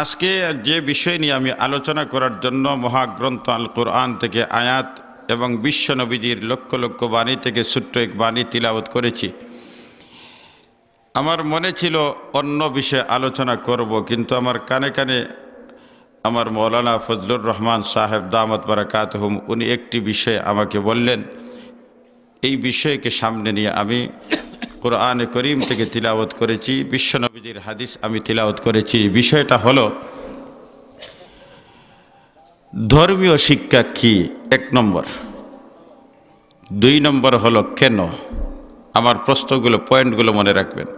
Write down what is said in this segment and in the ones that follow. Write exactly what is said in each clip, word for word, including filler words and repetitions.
আজকে যে বিষয় নিয়ে আমি আলোচনা করার জন্য মহাগ্রন্থ আল কোরআন থেকে আয়াত এবং বিশ্ব নবীজির লক্ষ লক্ষ বাণী থেকে ছোট্ট এক বাণী তিলাওয়াত করেছি, আমার মনে ছিল অন্য বিষয়ে আলোচনা করব, কিন্তু আমার কানে কানে আমার মৌলানা ফজলুর রহমান সাহেব দামাত বারাকাতহুম, উনি একটি বিষয়ে আমাকে বললেন, এই বিষয়কে সামনে নিয়ে আমি কোরআনে করিম থেকে তিলাওয়াত করেছি, বিশ্বনবীজির হাদিস আমি তিলাওয়াত করেছি। বিষয়টা হলো ধর্মীয় শিক্ষা কি, এক নম্বর। দুই নম্বর হলো কেন। আমার প্রশ্নগুলো, পয়েন্টগুলো মনে রাখবেন।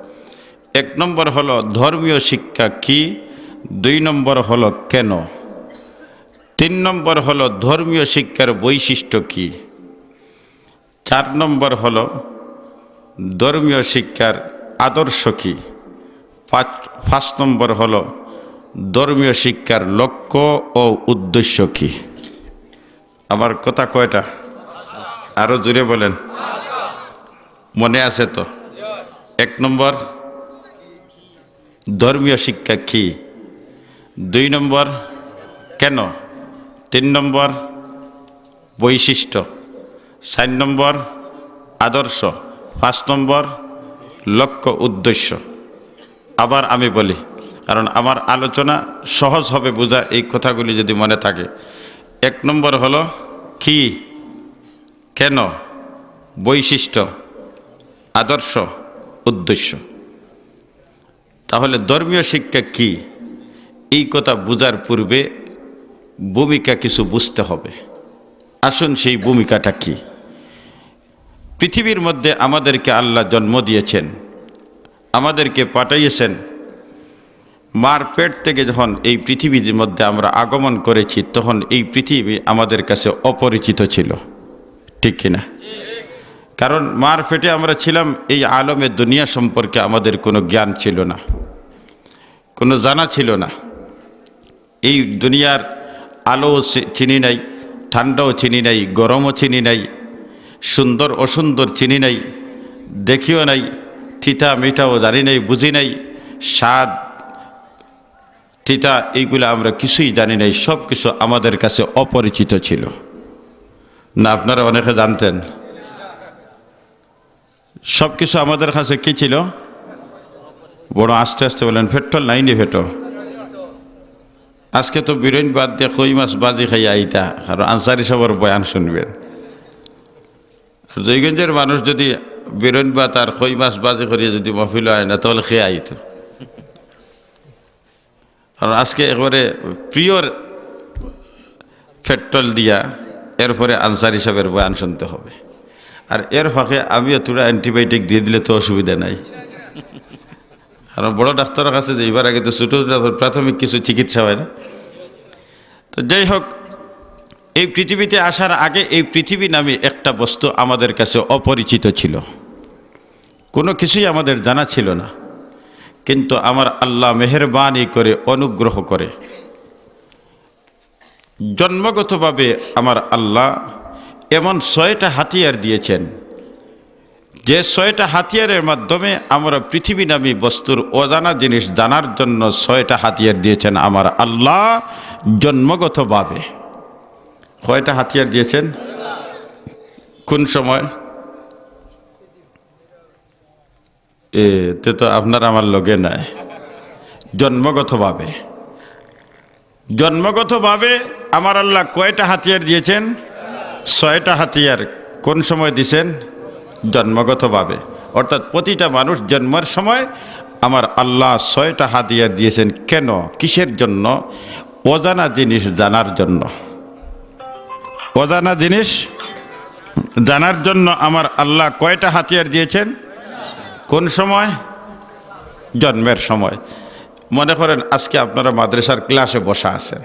এক নম্বর হলো ধর্মীয় শিক্ষা কি, দুই নম্বর হলো কেন, তিন নম্বর হলো ধর্মীয় শিক্ষার বৈশিষ্ট্য কি, চার নম্বর হলো ধর্মীয় শিক্ষার আদর্শ কি, পাঁচ পাঁচ নম্বর হলো ধর্মীয় শিক্ষার লক্ষ্য ও উদ্দেশ্য কি। আমার কথা কয়টা? আরো জোরে বলেন, মনে আছে তো? এক নম্বর, ধর্মীয় শিক্ষা কি? দুই নম্বর, কেন? তিন নম্বর, বৈশিষ্ট্য। চার নম্বর, আদর্শ। পাঁচ নম্বর, লক্ষ্য উদ্দেশ্য। আবার আমি বলি, কারণ আমার আলোচনা সহজ হবে বোঝা এই কথাগুলি যদি মনে থাকে। এক নম্বর হলো কি, কেন, বৈশিষ্ট্য, আদর্শ, উদ্দেশ্য। তাহলে ধর্মীয় শিক্ষা কি, এই কথা বুঝার পূর্বে ভূমিকা কিছু বুঝতে হবে। আসুন, সেই ভূমিকাটা কি? পৃথিবীর মধ্যে আমাদেরকে আল্লাহ জন্ম দিয়েছেন, আমাদেরকে পাঠাইয়েছেন। মার পেট থেকে যখন এই পৃথিবীর মধ্যে আমরা আগমন করেছি, তখন এই পৃথিবী আমাদের কাছে অপরিচিত ছিল, ঠিক কিনা? কারণ মার পেটে আমরা ছিলাম, এই আলমে দুনিয়া সম্পর্কে আমাদের কোনো জ্ঞান ছিল না, কোনো জানা ছিল না। এই দুনিয়ার আলো চি-, চিনি নাই, ঠান্ডাও চিনি নাই, গরমও চিনি নাই, সুন্দর অসুন্দর চিনি নাই, দেখিও নাই, তিতা মিঠাও জানি নাই, বুঝি নাই, স্বাদ তিতা এইগুলা আমরা কিছুই জানি নাই, সব কিছু আমাদের কাছে অপরিচিত ছিল। না, আপনারা অনেকে জানতেন? সব কিছু আমাদের কাছে কি ছিল? বড় আস্তে আস্তে বলেন, পেট্রোল নাই নি পেটো? আজকে তো বিরইন ভাত দিয়া কই মাছ ভাজি খাইয়া আইতা, কারণ আনসারি সাবর বয়ান শুনবেন। আর জয়গঞ্জের মানুষ যদি বিরইন ভাত আর কই মাছ ভাজি করিয়া যদি মহফিল হয় না, তাহলে খেয়ে আইতো। কারণ আজকে একবারে পিওর পেট্রোল দিয়া এরপরে আনসারি সাবর বয়ান শুনতে হবে। আর এর ফাঁকে আমিও থুড়া অ্যান্টিবায়োটিক দিয়ে দিলে তো অসুবিধা নাই, কারণ বড় ডাক্তারের কাছে যাইবার আগে তো ছোট ছোট প্রাথমিক কিছু চিকিৎসা হয় না। তো যাই হোক, এই পৃথিবীতে আসার আগে এই পৃথিবী নামে একটা বস্তু আমাদের কাছে অপরিচিত ছিল, কোনো কিছুই আমাদের জানা ছিল না। কিন্তু আমার আল্লাহ মেহেরবানি করে, অনুগ্রহ করে, জন্মগতভাবে আমার আল্লাহ এমন ছয়টা হাতিয়ার দিয়েছেন, যে ছয়টা হাতিয়ারের মাধ্যমে আমরা পৃথিবী নামী বস্তুর অজানা জিনিস জানার জন্য ছয়টা হাতিয়ার দিয়েছেন আমার আল্লাহ জন্মগতভাবে। কয়টা হাতিয়ার দিয়েছেন? কোন সময়? এ, তে তো আপনার আমার লগে নাই। জন্মগতভাবে, জন্মগতভাবে আমার আল্লাহ কয়টা হাতিয়ার দিয়েছেন? ছয়টা হাতিয়ার। কোন সময় দিছেন? জন্মগতভাবে। অর্থাৎ প্রতিটা মানুষ জন্মের সময় আমার আল্লাহ ছয়টা হাতিয়ার দিয়েছেন। কেন? কিসের জন্য? অজানা জিনিস জানার জন্য। অজানা জিনিস জানার জন্য আমার আল্লাহ কয়টা হাতিয়ার দিয়েছেন? কোন সময়? জন্মের সময়। মনে করেন, আজকে আপনারা মাদ্রাসার ক্লাসে বসা আছেন,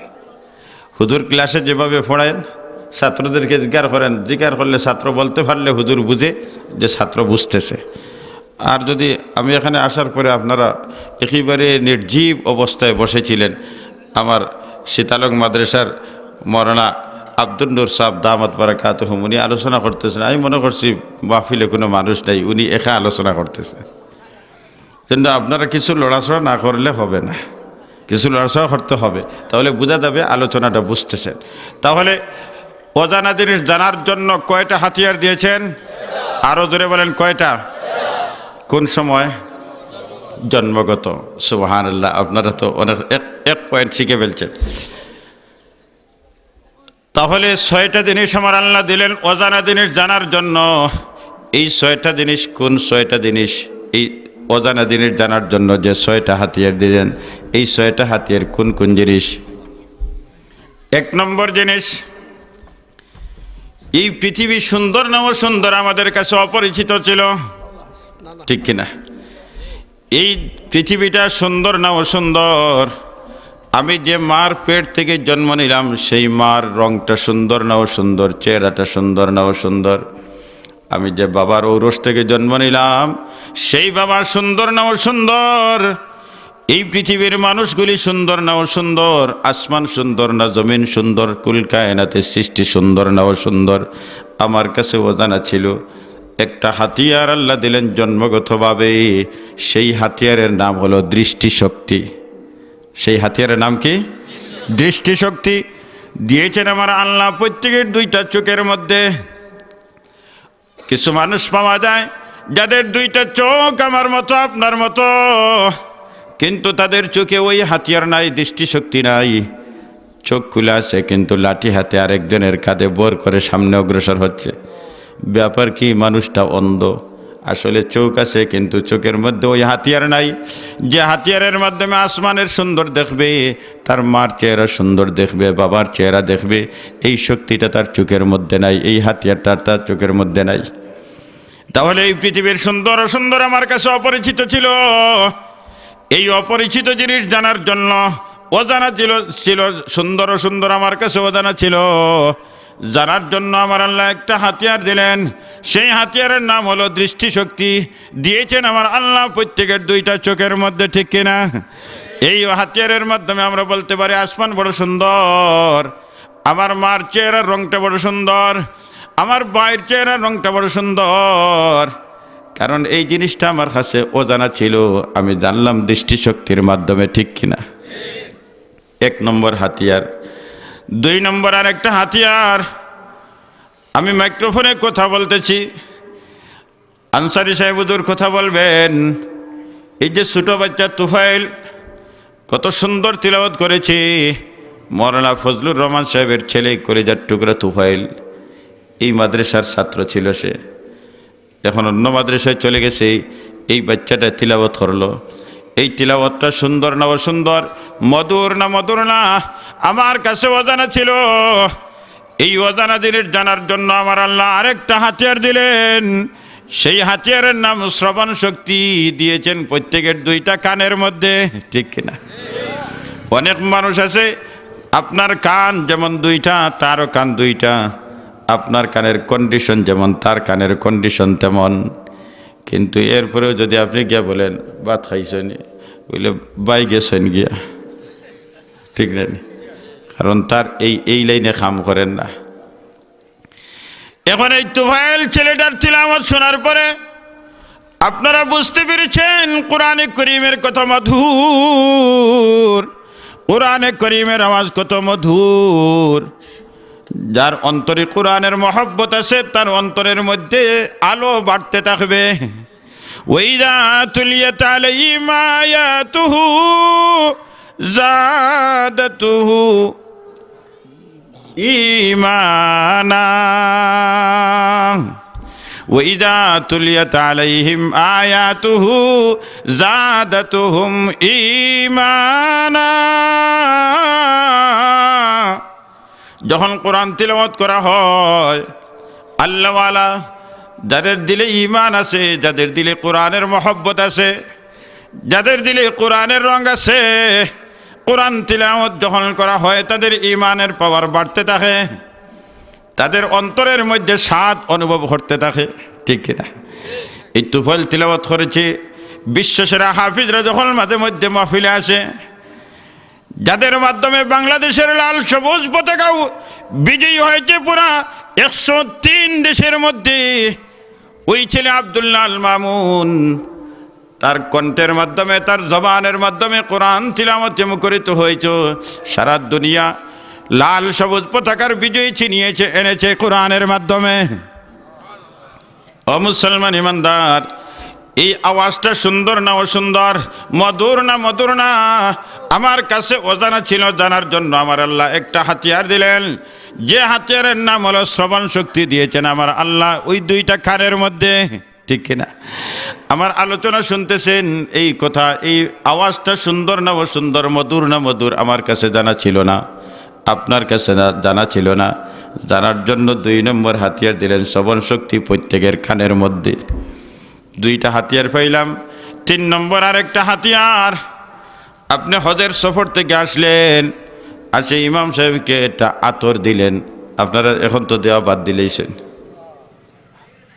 হুজুর ক্লাসে যেভাবে পড়ায়েন, ছাত্রদেরকে জিজ্ঞার করেন, জিজ্ঞার করলে ছাত্র বলতে পারলে হুজুর বুঝে যে ছাত্র বুঝতেছে। আর যদি আমি এখানে আসার পরে আপনারা একেবারে নির্জীব অবস্থায় বসেছিলেন, আমার সীতালং মাদ্রাসার মৌলানা আব্দুল নূর সাহেব দামাত বারাকাতুহুম, উনি আলোচনা করতেছেন, আমি মনে করছি মাহফিলে কোনো মানুষ নাই, উনি একা আলোচনা করতেছেন। কিন্তু আপনারা কিছু লড়াচড়া না করলে হবে না। কিছু লড়াচড়া করতে হবে, তাহলে বোঝা যাবে আলোচনাটা বুঝতেছেন। তাহলে অজানা জিনিস জানার জন্য কয়টা হাতিয়ার দিয়েছেন? আরো জোরে বলেন, কয়টা? কোন সময়? জন্মগত। সুবহানাল্লাহ, আপনারা তো অনেক এক এক পয়েন্ট শিখে ফেলছেন। তাহলে ছয়টা জিনিস আমার আল্লাহ দিলেন অজানা জিনিস জানার জন্য। এই ছয়টা জিনিস কোন ছয়টা জিনিস? এই অজানা জিনিস জানার জন্য যে ছয়টা হাতিয়ার দিলেন, এই ছয়টা হাতিয়ার কোন কোন জিনিস? এক নম্বর জিনিস, এই পৃথিবী সুন্দর না অসুন্দর আমাদের কাছে অপরিচিত ছিল, ঠিক কিনা? এই পৃথিবীটা সুন্দর না অসুন্দর? আমি যে মার পেট থেকে জন্ম নিলাম, সেই মার রংটা সুন্দর না অসুন্দর, চেহারাটা সুন্দর না অসুন্দর? আমি যে বাবার ঔরস থেকে জন্ম নিলাম, সেই বাবা সুন্দর না অসুন্দর? এই পৃথিবীর মানুষগুলি সুন্দর না অসুন্দর? আসমান সুন্দর না জমিন সুন্দর? কুল কায়নাতের সৃষ্টি সুন্দর না অসুন্দর? আমার কাছে অজানা ছিল। একটা হাতিয়ার আল্লাহ দিলেন জন্মগতভাবে, সেই হাতিয়ারের নাম হলো দৃষ্টিশক্তি। সেই হাতিয়ারের নাম কি? দৃষ্টিশক্তি। দিয়েছেন আমার আল্লাহ প্রত্যেকের দুইটা চোখের মধ্যে। কিছু মানুষ পাওয়া যায় যাদের দুইটা চোখ আমার মতো, আপনার মতো, কিন্তু তাদের চোখে ওই হাতিয়ার নাই, দৃষ্টিশক্তি নাই। চোখ খুলে আছে, কিন্তু লাঠি হাতে আরেকজনের কাঁধে ভর করে সামনে অগ্রসর হচ্ছে। ব্যাপার কি? মানুষটা অন্ধ। আসলে চোখ আছে, কিন্তু চোখের মধ্যে ওই হাতিয়ার নাই। যে হাতিয়ারের মাধ্যমে আসমানের সুন্দর দেখবে, তার মার চেহারা সুন্দর দেখবে, বাবার চেহারা দেখবে, এই শক্তিটা তার চোখের মধ্যে নাই, এই হাতিয়ারটা তার চোখের মধ্যে নাই। তাহলে এই পৃথিবীর সুন্দর অসুন্দর আমার কাছে অপরিচিত ছিল। এই অপরিচিত জিনিস জানার জন্য, অজানা ছিল, ছিল সুন্দর অসুন্দর আমার কাছে অজানা ছিল, জানার জন্য আমার আল্লাহ একটা হাতিয়ার দিলেন। সেই হাতিয়ারের নাম হলো দৃষ্টিশক্তি। দিয়েছেন আমার আল্লাহ প্রত্যেকের দুইটা চোখের মধ্যে, ঠিক কিনা? এই হাতিয়ারের মাধ্যমে আমরা বলতে পারি, আসমান বড় সুন্দর, আমার মার চেহারার রংটা বড় সুন্দর, আমার ভাইয়ের চেহারার রংটা বড় সুন্দর। কারণ এই জিনিসটা আমার কাছে অজানা ছিল, আমি জানলাম দৃষ্টিশক্তির মাধ্যমে, ঠিক কিনা? এক নম্বর হাতিয়ার। দুই নম্বর আরেকটা হাতিয়ার, আমি মাইক্রোফোনে কথা বলতেছি, আনসারী সাহেব হুজুর কথা বলবেন। এই যে ছোট বাচ্চা তুফাইল, কত সুন্দর তিলাওয়াত করেছে। মৌলানা ফজলুর রহমান সাহেবের ছেলে, কলিজার টুকরা তুফাইল, এই মাদ্রাসার ছাত্র ছিল সে, এখন অন্য মাদ্রাসায় চলে গেছে। এই বাচ্চাটা তিলাওয়াত করলো। এই তিলাওয়াতটা সুন্দর না অসুন্দর, মধুর না মধুর না, আমার কাছে অজানা ছিল। এই অজানা জিনিস জানার জন্য আমার আল্লাহ আরেকটা হাতিয়ার দিলেন। সেই হাতিয়ারের নাম শ্রবণ শক্তি। দিয়েছেন প্রত্যেকের দুইটা কানের মধ্যে, ঠিক কিনা? অনেক মানুষ আছে, আপনার কান যেমন দুইটা, তারও কান দুইটা। আপনার কানের কন্ডিশন যেমন, তার কানের কন্ডিশন তেমন। কিন্তু এরপরেও যদি আপনি গিয়া বলেন, "ভাত খাইছনি?" বলে, "ভাই গেছেন গিয়া।" ঠিক না নি? কারণ তার এই, এই লাইনে কাম করেন না। এখন এই তুফাইল ছেলেটার তিলাওয়াত শোনার পরে আপনারা বুঝতে পেরেছেন কোরআনে করিমের কত মধুর, কোরআনে করিমের আওয়াজ কত মধুর। যার অন্তরে কোরআনের মহব্বত আছে, তার অন্তরের মধ্যে আলো বাড়তে থাকবে। وإذا تليت عليهم آياته زادته إيمانا وإذا تليت عليهم آياته زادتهم إيمانا। যখন কোরআন তিলাওয়াত করা হয়, আল্লাহওয়ালা, যাদের দিলে ঈমান আছে, যাদের দিলে কোরআনের মহব্বত আছে, যাদের দিলে কোরআনের রং আছে, কোরআন তিলাওয়াত যখন করা হয়, তাদের ঈমানের পাওয়ার বাড়তে থাকে, তাদের অন্তরের মধ্যে স্বাদ অনুভব করতে থাকে, ঠিক কিনা? এই তুফাইল তিলাওয়াত করেছে, বিশ্বসেরা হাফিজরা যখন মাঝে মধ্যে মাহফিলে আসে, যাদের মাধ্যমে বাংলাদেশের লাল সবুজ পতাকাও বিজয়ী হয়েছে পুরা একশো তিন দেশের মধ্যে, ওই ছেলে আব্দুল্লাহ আল মামুন তার কণ্ঠের মাধ্যমে, তার জবানের মাধ্যমে কোরআন তিলাওয়াতে মুখরিত হয়েছ। সারা দুনিয়া লাল সবুজ পতাকার বিজয় ছিনিয়েছে এনেছে কোরআনের মাধ্যমে। ও মুসলমান ইমানদার, এই আওয়াজটা সুন্দর না অসুন্দর, মধুর না মধুর না, আমার কাছে অজানা ছিল। জানার জন্য আমার আল্লাহ একটা হাতিয়ার দিলেন, যে হাতিয়ারের নাম হলো শ্রবণ শক্তি দিয়েছেন আমার আল্লাহ ওই দুইটা কানের মধ্যে। ঠিক কিনা? আমার আলোচনা শুনতেছেন, এই কথা, এই আওয়াজটা সুন্দর না অসুন্দর, মধুর না মধুর, আমার কাছে জানা ছিল না, আপনার কাছে না, জানা ছিল না। জানার জন্য দুই নম্বর হাতিয়ার দিলেন শ্রবণ শক্তি প্রত্যেকের কানের মধ্যে। দুইটা হাতিয়ার পাইলাম। তিন নম্বর আরেকটা হাতিয়ার, আপনি হজের সফর থেকে আসলেন, আসে ইমাম সাহেবকে একটা আতর দিলেন। আপনারা এখন তো দেওয়া বাদ দিলেইছেন।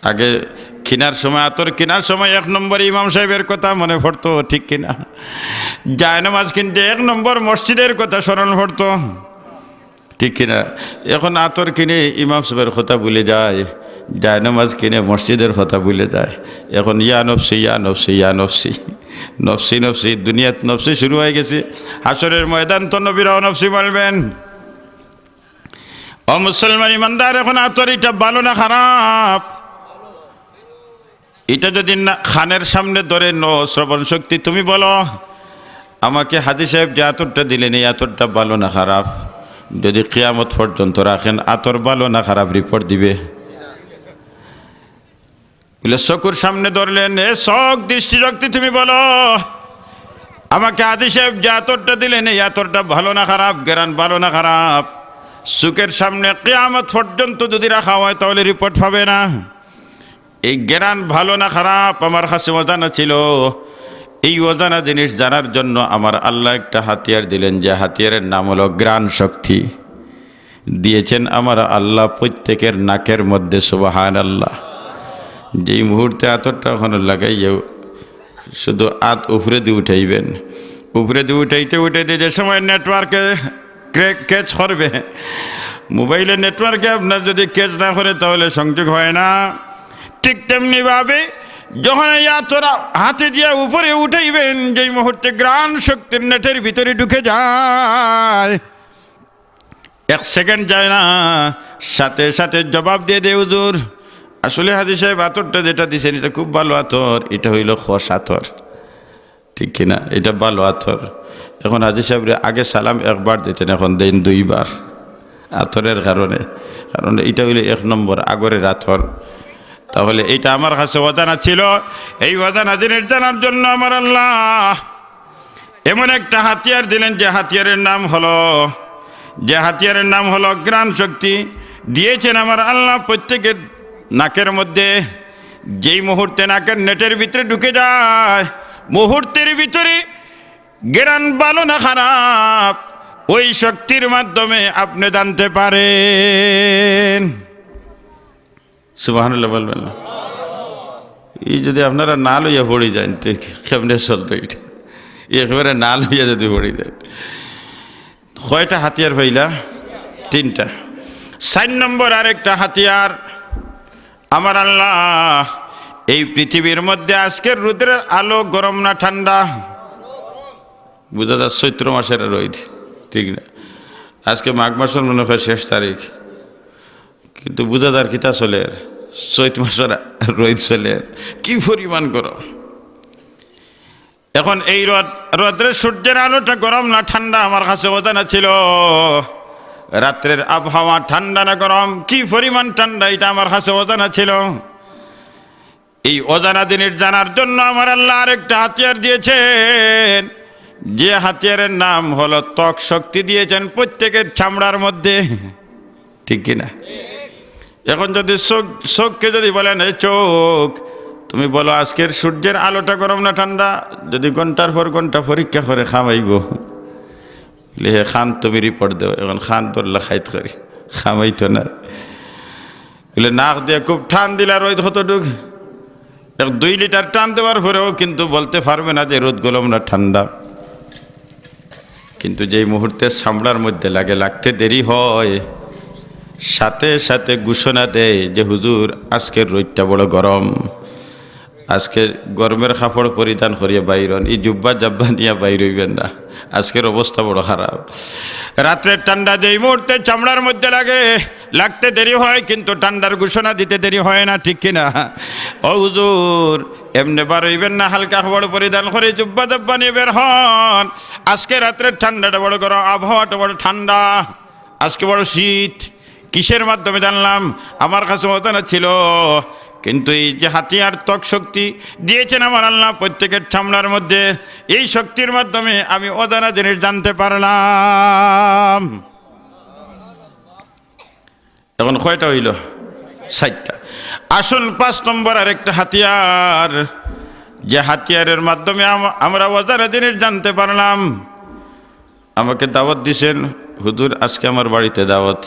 আগে কিনার সময়, আতর কিনার সময় এক নম্বরে ইমাম সাহেবের কথা মনে পড়তো, ঠিক কিনা? জায়নামাজ কিনতে এক নম্বর মসজিদের কথা স্মরণ পড়তো, ঠিক কিনা? এখন আতর কিনে ইমাম সাহেবের কথা ভুলে যায়, জায়নামাজ কিনে মসজিদের কথা ভুলে যায়। এখন ইয়া নফসি, ইয়া নফসি, ইয়া নফসি, নফসি নফসি, দুনিয়াত নফসি শুরু হয়ে গেছে। হাশরের ময়দান তো নবীরাও নফসি বলবেন। ও মুসলমান ইমানদার, এখন আতর এটা ভালো না খারাপ? এটা যদি না, কানের সামনে ধরে, ন শ্রবণ শক্তি, তুমি বলো আমাকে, হাজী সাহেব যে আতরটা দিলেন, এই আতরটা ভালো না খারাপ? যদি কিয়ামত পর্যন্ত রাখেন, আতর ভালো না খারাপ রিপোর্ট দিবে। বলে, চকুর সামনে ধরলেন, এ চোখ, দৃষ্টিশক্তি, তুমি বলো আমাকে, হাজী সাহেব যে আতরটা দিলেন, এই আতরটা ভালো না খারাপ, ঘেরান ভালো না খারাপ? চোখের সামনে কিয়ামত পর্যন্ত যদি রাখা হয়, তাহলে রিপোর্ট পাবে না। এই ঘেরান ভালো না খারাপ আমার কাছে অজানা ছিল। এই অজানা জিনিস জানার জন্য আমার আল্লাহ একটা হাতিয়ার দিলেন, যে হাতিয়ারের নাম হলো ঘ্রাণ শক্তি। দিয়েছেন আমার আল্লাহ প্রত্যেকের নাকের মধ্যে, সুবহানাল্লাহ। যেই মুহূর্তে আতরটা ওখানে লাগাইয়া শুধু আত উপরে দিয়ে উঠাইবেন, উপরে দিয়ে উঠাইতে উঠাইতে যে সময় নেটওয়ার্কে ক্রে-, ক্যাচ করবে, মোবাইলে নেটওয়ার্কে আপনার যদি ক্যাচ না করে, তাহলে সংযোগ হয় না। ঠিক তেমনিভাবে যখন এই আতর হাতে দিয়া উপরে উঠাইবেন, যেই মুহূর্তে ঘ্রাণ শক্তির নেটের ভিতরে ঢুকে যায়, এক সেকেন্ড যায় না, সাথে সাথে জবাব দিয়ে দেয়, "হুজুর, আসলে হাজী সাহেব আতরটা যেটা দিছেন, এটা খুব ভালো আতর, এটা হইল খস আতর।" ঠিক কিনা? এটা ভালো আতর। এখন হাজী সাহেবরে আগে সালাম একবার দিতেন, এখন দেন দুইবার আতরের কারণে। কারণ এটা হইল এক নম্বর আগরের আতর। তাহলে এটা আমার কাছে অজানা ছিল। এই অজানা জিনিস জানার জন্য আমার আল্লাহ এমন একটা হাতিয়ার দিলেন, যে হাতিয়ারের নাম হলো, যে হাতিয়ারের নাম হলো ঘ্রাণ শক্তি। দিয়েছেন আমার আল্লাহ প্রত্যেকের নাকের মধ্যে। যেই মুহূর্তে নাকের নেটের ভিতরে ঢুকে যায়, মুহূর্তের ভিতরে ঘ্রাণ ভালো না খারাপ, ওই শক্তির মাধ্যমে আপনি জানতে পারেন। সুবহানাল্লাহ বলবেন না? এই যদি আপনারা না লইয়া পড়ি যান, তো কেমনে চলতো এটা? একেবারে না লইয়া যদি পড়ি যান, কয়টা হাতিয়ার পাইলা? তিনটা। চার নম্বর আরেকটা হাতিয়ার, আমার আল্লাহ এই পৃথিবীর মধ্যে আজকের রোদের আলো গরম না ঠান্ডা? বুঝা যায় চৈত্র মাসের রোদ, ঠিক না? আজকে মাঘ মাসের মনে হয় শেষ তারিখ, কিন্তু বুঝা যার কিতা চলের, চৈত মাসের রোদ চলের, কি পরিমাণ গরম। এখন এই রোদ, রোদের সূর্যের আলোটা গরম না ঠান্ডা আমার কাছে অজানা ছিল। রাত্রের আবহাওয়া ঠান্ডা না গরম, কি পরিমাণ ঠান্ডা এটা আমার কাছে অজানা ছিল। এই অজানা জিনিস জানার জন্য আমার আল্লাহ আরেকটা হাতিয়ার দিয়েছেন, যে হাতিয়ারের নাম হলো ত্বক শক্তি দিয়েছেন প্রত্যেকের চামড়ার মধ্যে, ঠিক কিনা? এখন যদি চোখ, চোখকে যদি বলেন, "এই চোখ, তুমি বলো আজকের সূর্যের আলোটা গরম না ঠান্ডা?" যদি ঘন্টার পর ঘন্টা পরীক্ষা করে খামাইবো, বলে, "হে খান, তুমি রিপোর্ট দেও।" এখন খান ধরলে খাইত করি, খামাইতো না। বলে, নাক দিয়ে খুব টান দিলা, রোদ কতটুক, এক দুই লিটার টান দেওয়ার পরেও কিন্তু বলতে পারবে না যে রোদ গরম না ঠান্ডা। কিন্তু যেই মুহূর্তে চামড়ার মধ্যে লাগে, লাগতে দেরি হয়, সাথে সাথে ঘোষণা দেয় যে, "হুজুর, আজকের রোদটা বড় গরম।" আজকে গরমের কাপড় পরিধান করিয়া বাইর অন, ই জুব্বা জাব্বা নিয়া বাইর অইবেন না। আজকের অবস্থা বড় খারাপ। রাত্রের ঠান্ডা যেই মুহূর্তে চামড়ার মধ্যে লাগে, লাগতে দেরি হয়, কিন্তু ঠান্ডার ঘোষণা দিতে দেরি হয় না, ঠিক কি না? ও হুজুর, এমনে বার অইবেন না, হালকা কাপড় পরিধান করি জুব্বা জাব্বা নিয়া বের হন। আজকে রাত্রের ঠান্ডাটা বড় গরম, আবহাওয়াটা বড় ঠান্ডা, আজকে বড় শীত। কিসের মাধ্যমে জানলাম? আমার কাছে অজানা ছিল, কিন্তু এই যে হাতিয়ার ত্বক শক্তি দিয়েছেন আমার আল্লাহ প্রত্যেকের চামড়ার মধ্যে, এই শক্তির মাধ্যমে আমি অজানা জিনিস জানতে পারলাম। এখন কয়টা অইল? চাইরটা। আসুন, পাঁচ নম্বর আরেকটা হাতিয়ার, যে হাতিয়ারের মাধ্যমে আম-, আমরা অজানা জিনিস জানতে পারলাম। আমাকে দাওয়াত দিছেন, "হুজুর, আজকে আমার বাড়িতে দাওয়াত।"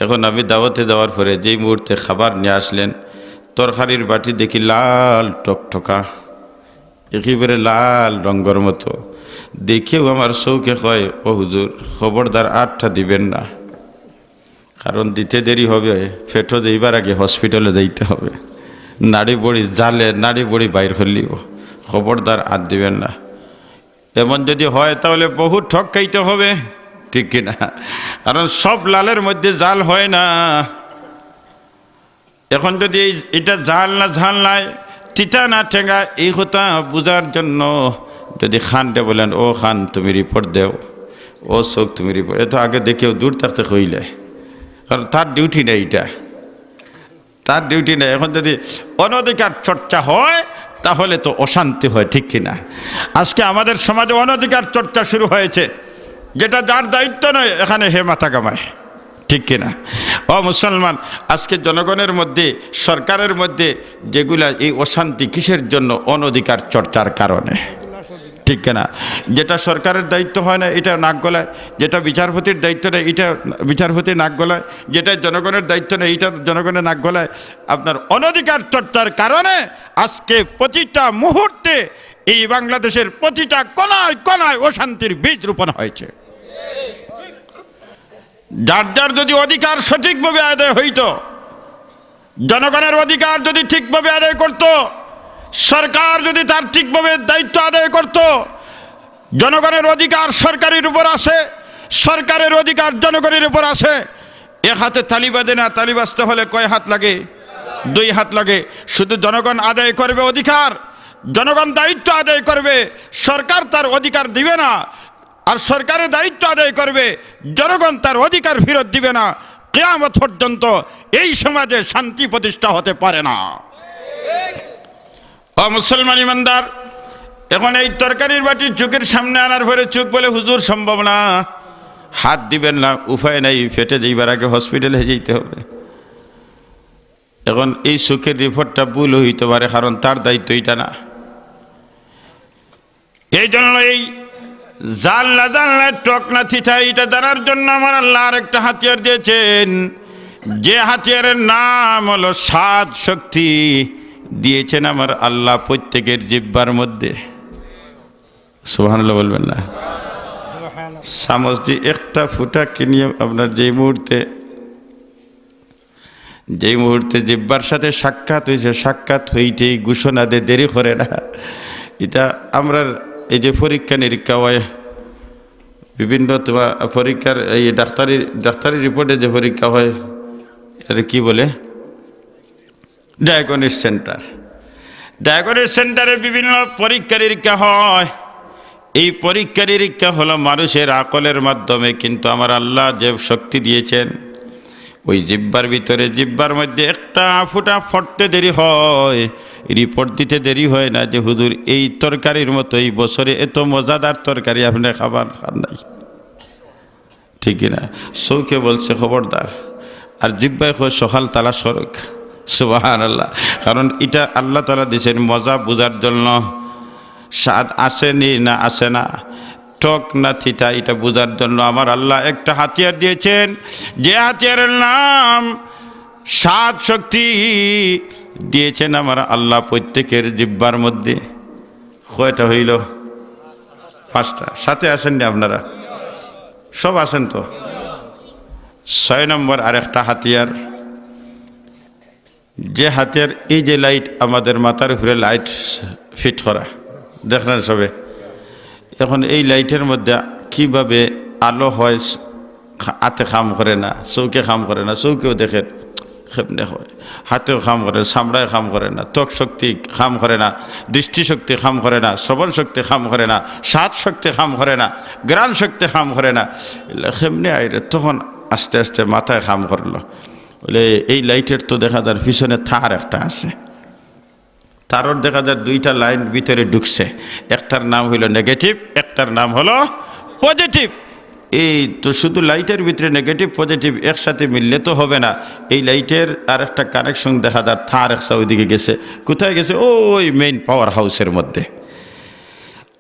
এখন আমি দাওয়াতে যাওয়ার পরে যেই মুহূর্তে খাবার নিয়ে আসলেন, তরকারির বাটি দেখি লাল টকটকা, একেবারে লাল রঙের মতো। দেখেও আমার চউখে কয়, "ও হুজুর, খবরদার আরটা দিবেন না, কারণ দিতে দেরি হবে, পেটো যাইবার আগে হসপিটালে যাইতে হবে, নাড়ি বড়ি জ্বালে নাড়ি বড়ি বাইর করিলিবো, খবরদার আর দিবেন না।" এমন যদি হয়, তাহলে বহু ঠক খাইতে হবে, ঠিক কি না? কারণ সব লালের মধ্যে জাল হয় না। এখন যদি এই, এটা জাল না জাল নাই, তিতা না টেঙ্গা, এই কথা বুঝার জন্য যদি কানরে বলেন, "ও কান, তুমি রিপোর্ট দেও, ও চউখ, তুমি রিপোর্ট," এ তো আগে দেখেও দূর থাকতে কইলে, কারণ তার ডিউটি নেই এটা। তার ডিউটি নেই। এখন যদি অনধিকার চর্চা হয়, তাহলে তো অশান্তি হয়, ঠিক কি না? আজকে আমাদের সমাজে অনধিকার চর্চা শুরু হয়েছে, যেটা যার দায়িত্ব নয়, এখানে হে মাথা ঘামায়, ঠিক কি না? ও মুসলমান, আজকে জনগণের মধ্যে, সরকারের মধ্যে যেগুলা এই অশান্তি, কিসের জন্য? অনধিকার চর্চার কারণে। ঠিক কিনা? যেটা সরকারের দায়িত্ব হয় না, এটা নাক গলায়, যেটা বিচারপতির দায়িত্ব নেই, এটা বিচারপতি নাক গলায়, যেটা জনগণের দায়িত্ব নেই, এটা জনগণের নাক গলায়। আপনার অনধিকার চর্চার কারণে আজকে প্রতিটা মুহূর্তে এই বাংলাদেশের প্রতিটা কোনায় কোনায় অশান্তির বীজ রোপণ হয়েছে। যার যার যদি অধিকার সঠিকভাবে আদায় হইতো, জনগণের অধিকার যদি ঠিকভাবে আদায় করত, সরকার যদি তার ঠিকভাবে দায়িত্ব আদায় করত, জনগণের অধিকার সরকারের উপর আছে, সরকারের অধিকার জনগণের উপর আছে। এক হাতে তালি বাজে না, তালি বাজতে হলে কয় হাত লাগে? দুই হাত লাগে। শুধু জনগণ আদায় করবে অধিকার, জনগণ দায়িত্ব আদায় করবে, সরকার তার অধিকার দিবে না। আর সরকারের দায়িত্ব আদায় করবে, জনগণ তার অধিকার ফেরত দিবে না, কিয়ামত পর্যন্ত এই সমাজে শান্তি প্রতিষ্ঠা হতে পারে না। ও মুসলমান ইমানদার, এখন এই তরকারির বাটি চোখের সামনে আনার পরে চোখ বলে, "হুজুর, সম্ভব না, হাত দিবেন না, উপায় নাই, পেটে যাইবার আগে হসপিটালে যাইতে হবে।" এখন এই চোখের রিপোর্টটা ভুল হইতে পারে, কারণ তার দায়িত্ব এটা না। এই জন্য এই জাল না জাল না, টক না তিতা, এটা জানার জন্য আমার আল্লাহ আরেকটা হাতিয়ার দিয়েছেন, যে হাতিয়ারের নাম হলো স্বাদ শক্তি। দিয়েছেন আমার আল্লাহ প্রত্যেকের জিব্বার মধ্যে। সুবহানাল্লাহ বলবেন না? চামচ দিয়ে একটা ফুটা কিনিয়ে আপনার যেই মুহূর্তে যেই মুহূর্তে জিব্বার সাথে সাক্ষাৎ হইছে, সাক্ষাৎ হইতেই ঘোষণা দে, দেরি করে না। এটা আমরার এই যে পরীক্ষা নিরীক্ষা হয়, বিভিন্ন তোমার পরীক্ষার এই ডাক্তারি, ডাক্তারি রিপোর্টে যে পরীক্ষা হয়, এটারে কি বলে? ডায়াগনিস্ট সেন্টার। ডায়াগনিস্ট সেন্টারে বিভিন্ন পরীক্ষা নিরীক্ষা হয়। এই পরীক্ষা নিরীক্ষা হলো মানুষের আকলের মাধ্যমে, কিন্তু আমার আল্লাহ যে শক্তি দিয়েছেন, ওই জিব্বার ভিতরে, জিব্বার মধ্যে একটা ফুটা পড়তে দেরি হয়, রিপোর্ট দিতে দেরি হয় না যে, "হুজুর, এই তরকারির মতো এই বছরে এত মজাদার তরকারি আপনি খাবার খান নাই।" ঠিক কি না? চোখে বলছে, "খবরদার।" আর জিব্বায় কয়, "সকাল তালাশ করুক।" সুবহানাল্লাহ। কারণ এটা আল্লাহ তাআলা দিয়েছেন মজা বুঝার জন্য, স্বাদ আছে নি না আছে না, টক না তিতা, এটা বুঝার জন্য আমার আল্লাহ একটা হাতিয়ার দিয়েছেন, যে হাতিয়ারের নাম স্বাদ শক্তি। দিয়েছেন আমার আল্লাহ প্রত্যেকের জিব্বার মধ্যে। কয়টা হইল? পাঁচটা। সাথে আছেন নি আপনারা? সব আছেন তো? ছয় নম্বর আরেকটা হাতিয়ার, যে হাতিয়ার, এই যে লাইট, আমাদের মাথার উপরে লাইট ফিট করা, দেখরা সবে। এখন এই লাইটের মধ্যে কিভাবে আলো হয়, আতে কাম করে না, চউখে কাম করে না, চউখেও দেখের কেমনে হয়, হাতেও কাম করে না, চামড়ায় কাম করে না, ত্বক শক্তি কাম করে না, দৃষ্টিশক্তি কাম করে না, শ্রবণ শক্তি কাম করে না, স্বাদ শক্তি কাম করে না, ঘ্রাণ শক্তি কাম করে না, এলা কেমনে আইরে? তখন আস্তে আস্তে মাথায় কাম করলো, বলে, এই লাইটের তো দেখা যার পিছনে তার একটা আছে। তারর দেখা যায় দুইটা লাইন ভিতরে ঢুকছে, একটার নাম হইল নেগেটিভ, একটার নাম হলো পজিটিভ। এই তো শুধু লাইটের ভিতরে নেগেটিভ পজিটিভ একসাথে মিললে তো হবে না। এই লাইটের আর একটা কানেকশন দেখা যার, তার একটা ওইদিকে গেছে। কোথায় গেছে? ওই মেইন পাওয়ার হাউসের মধ্যে।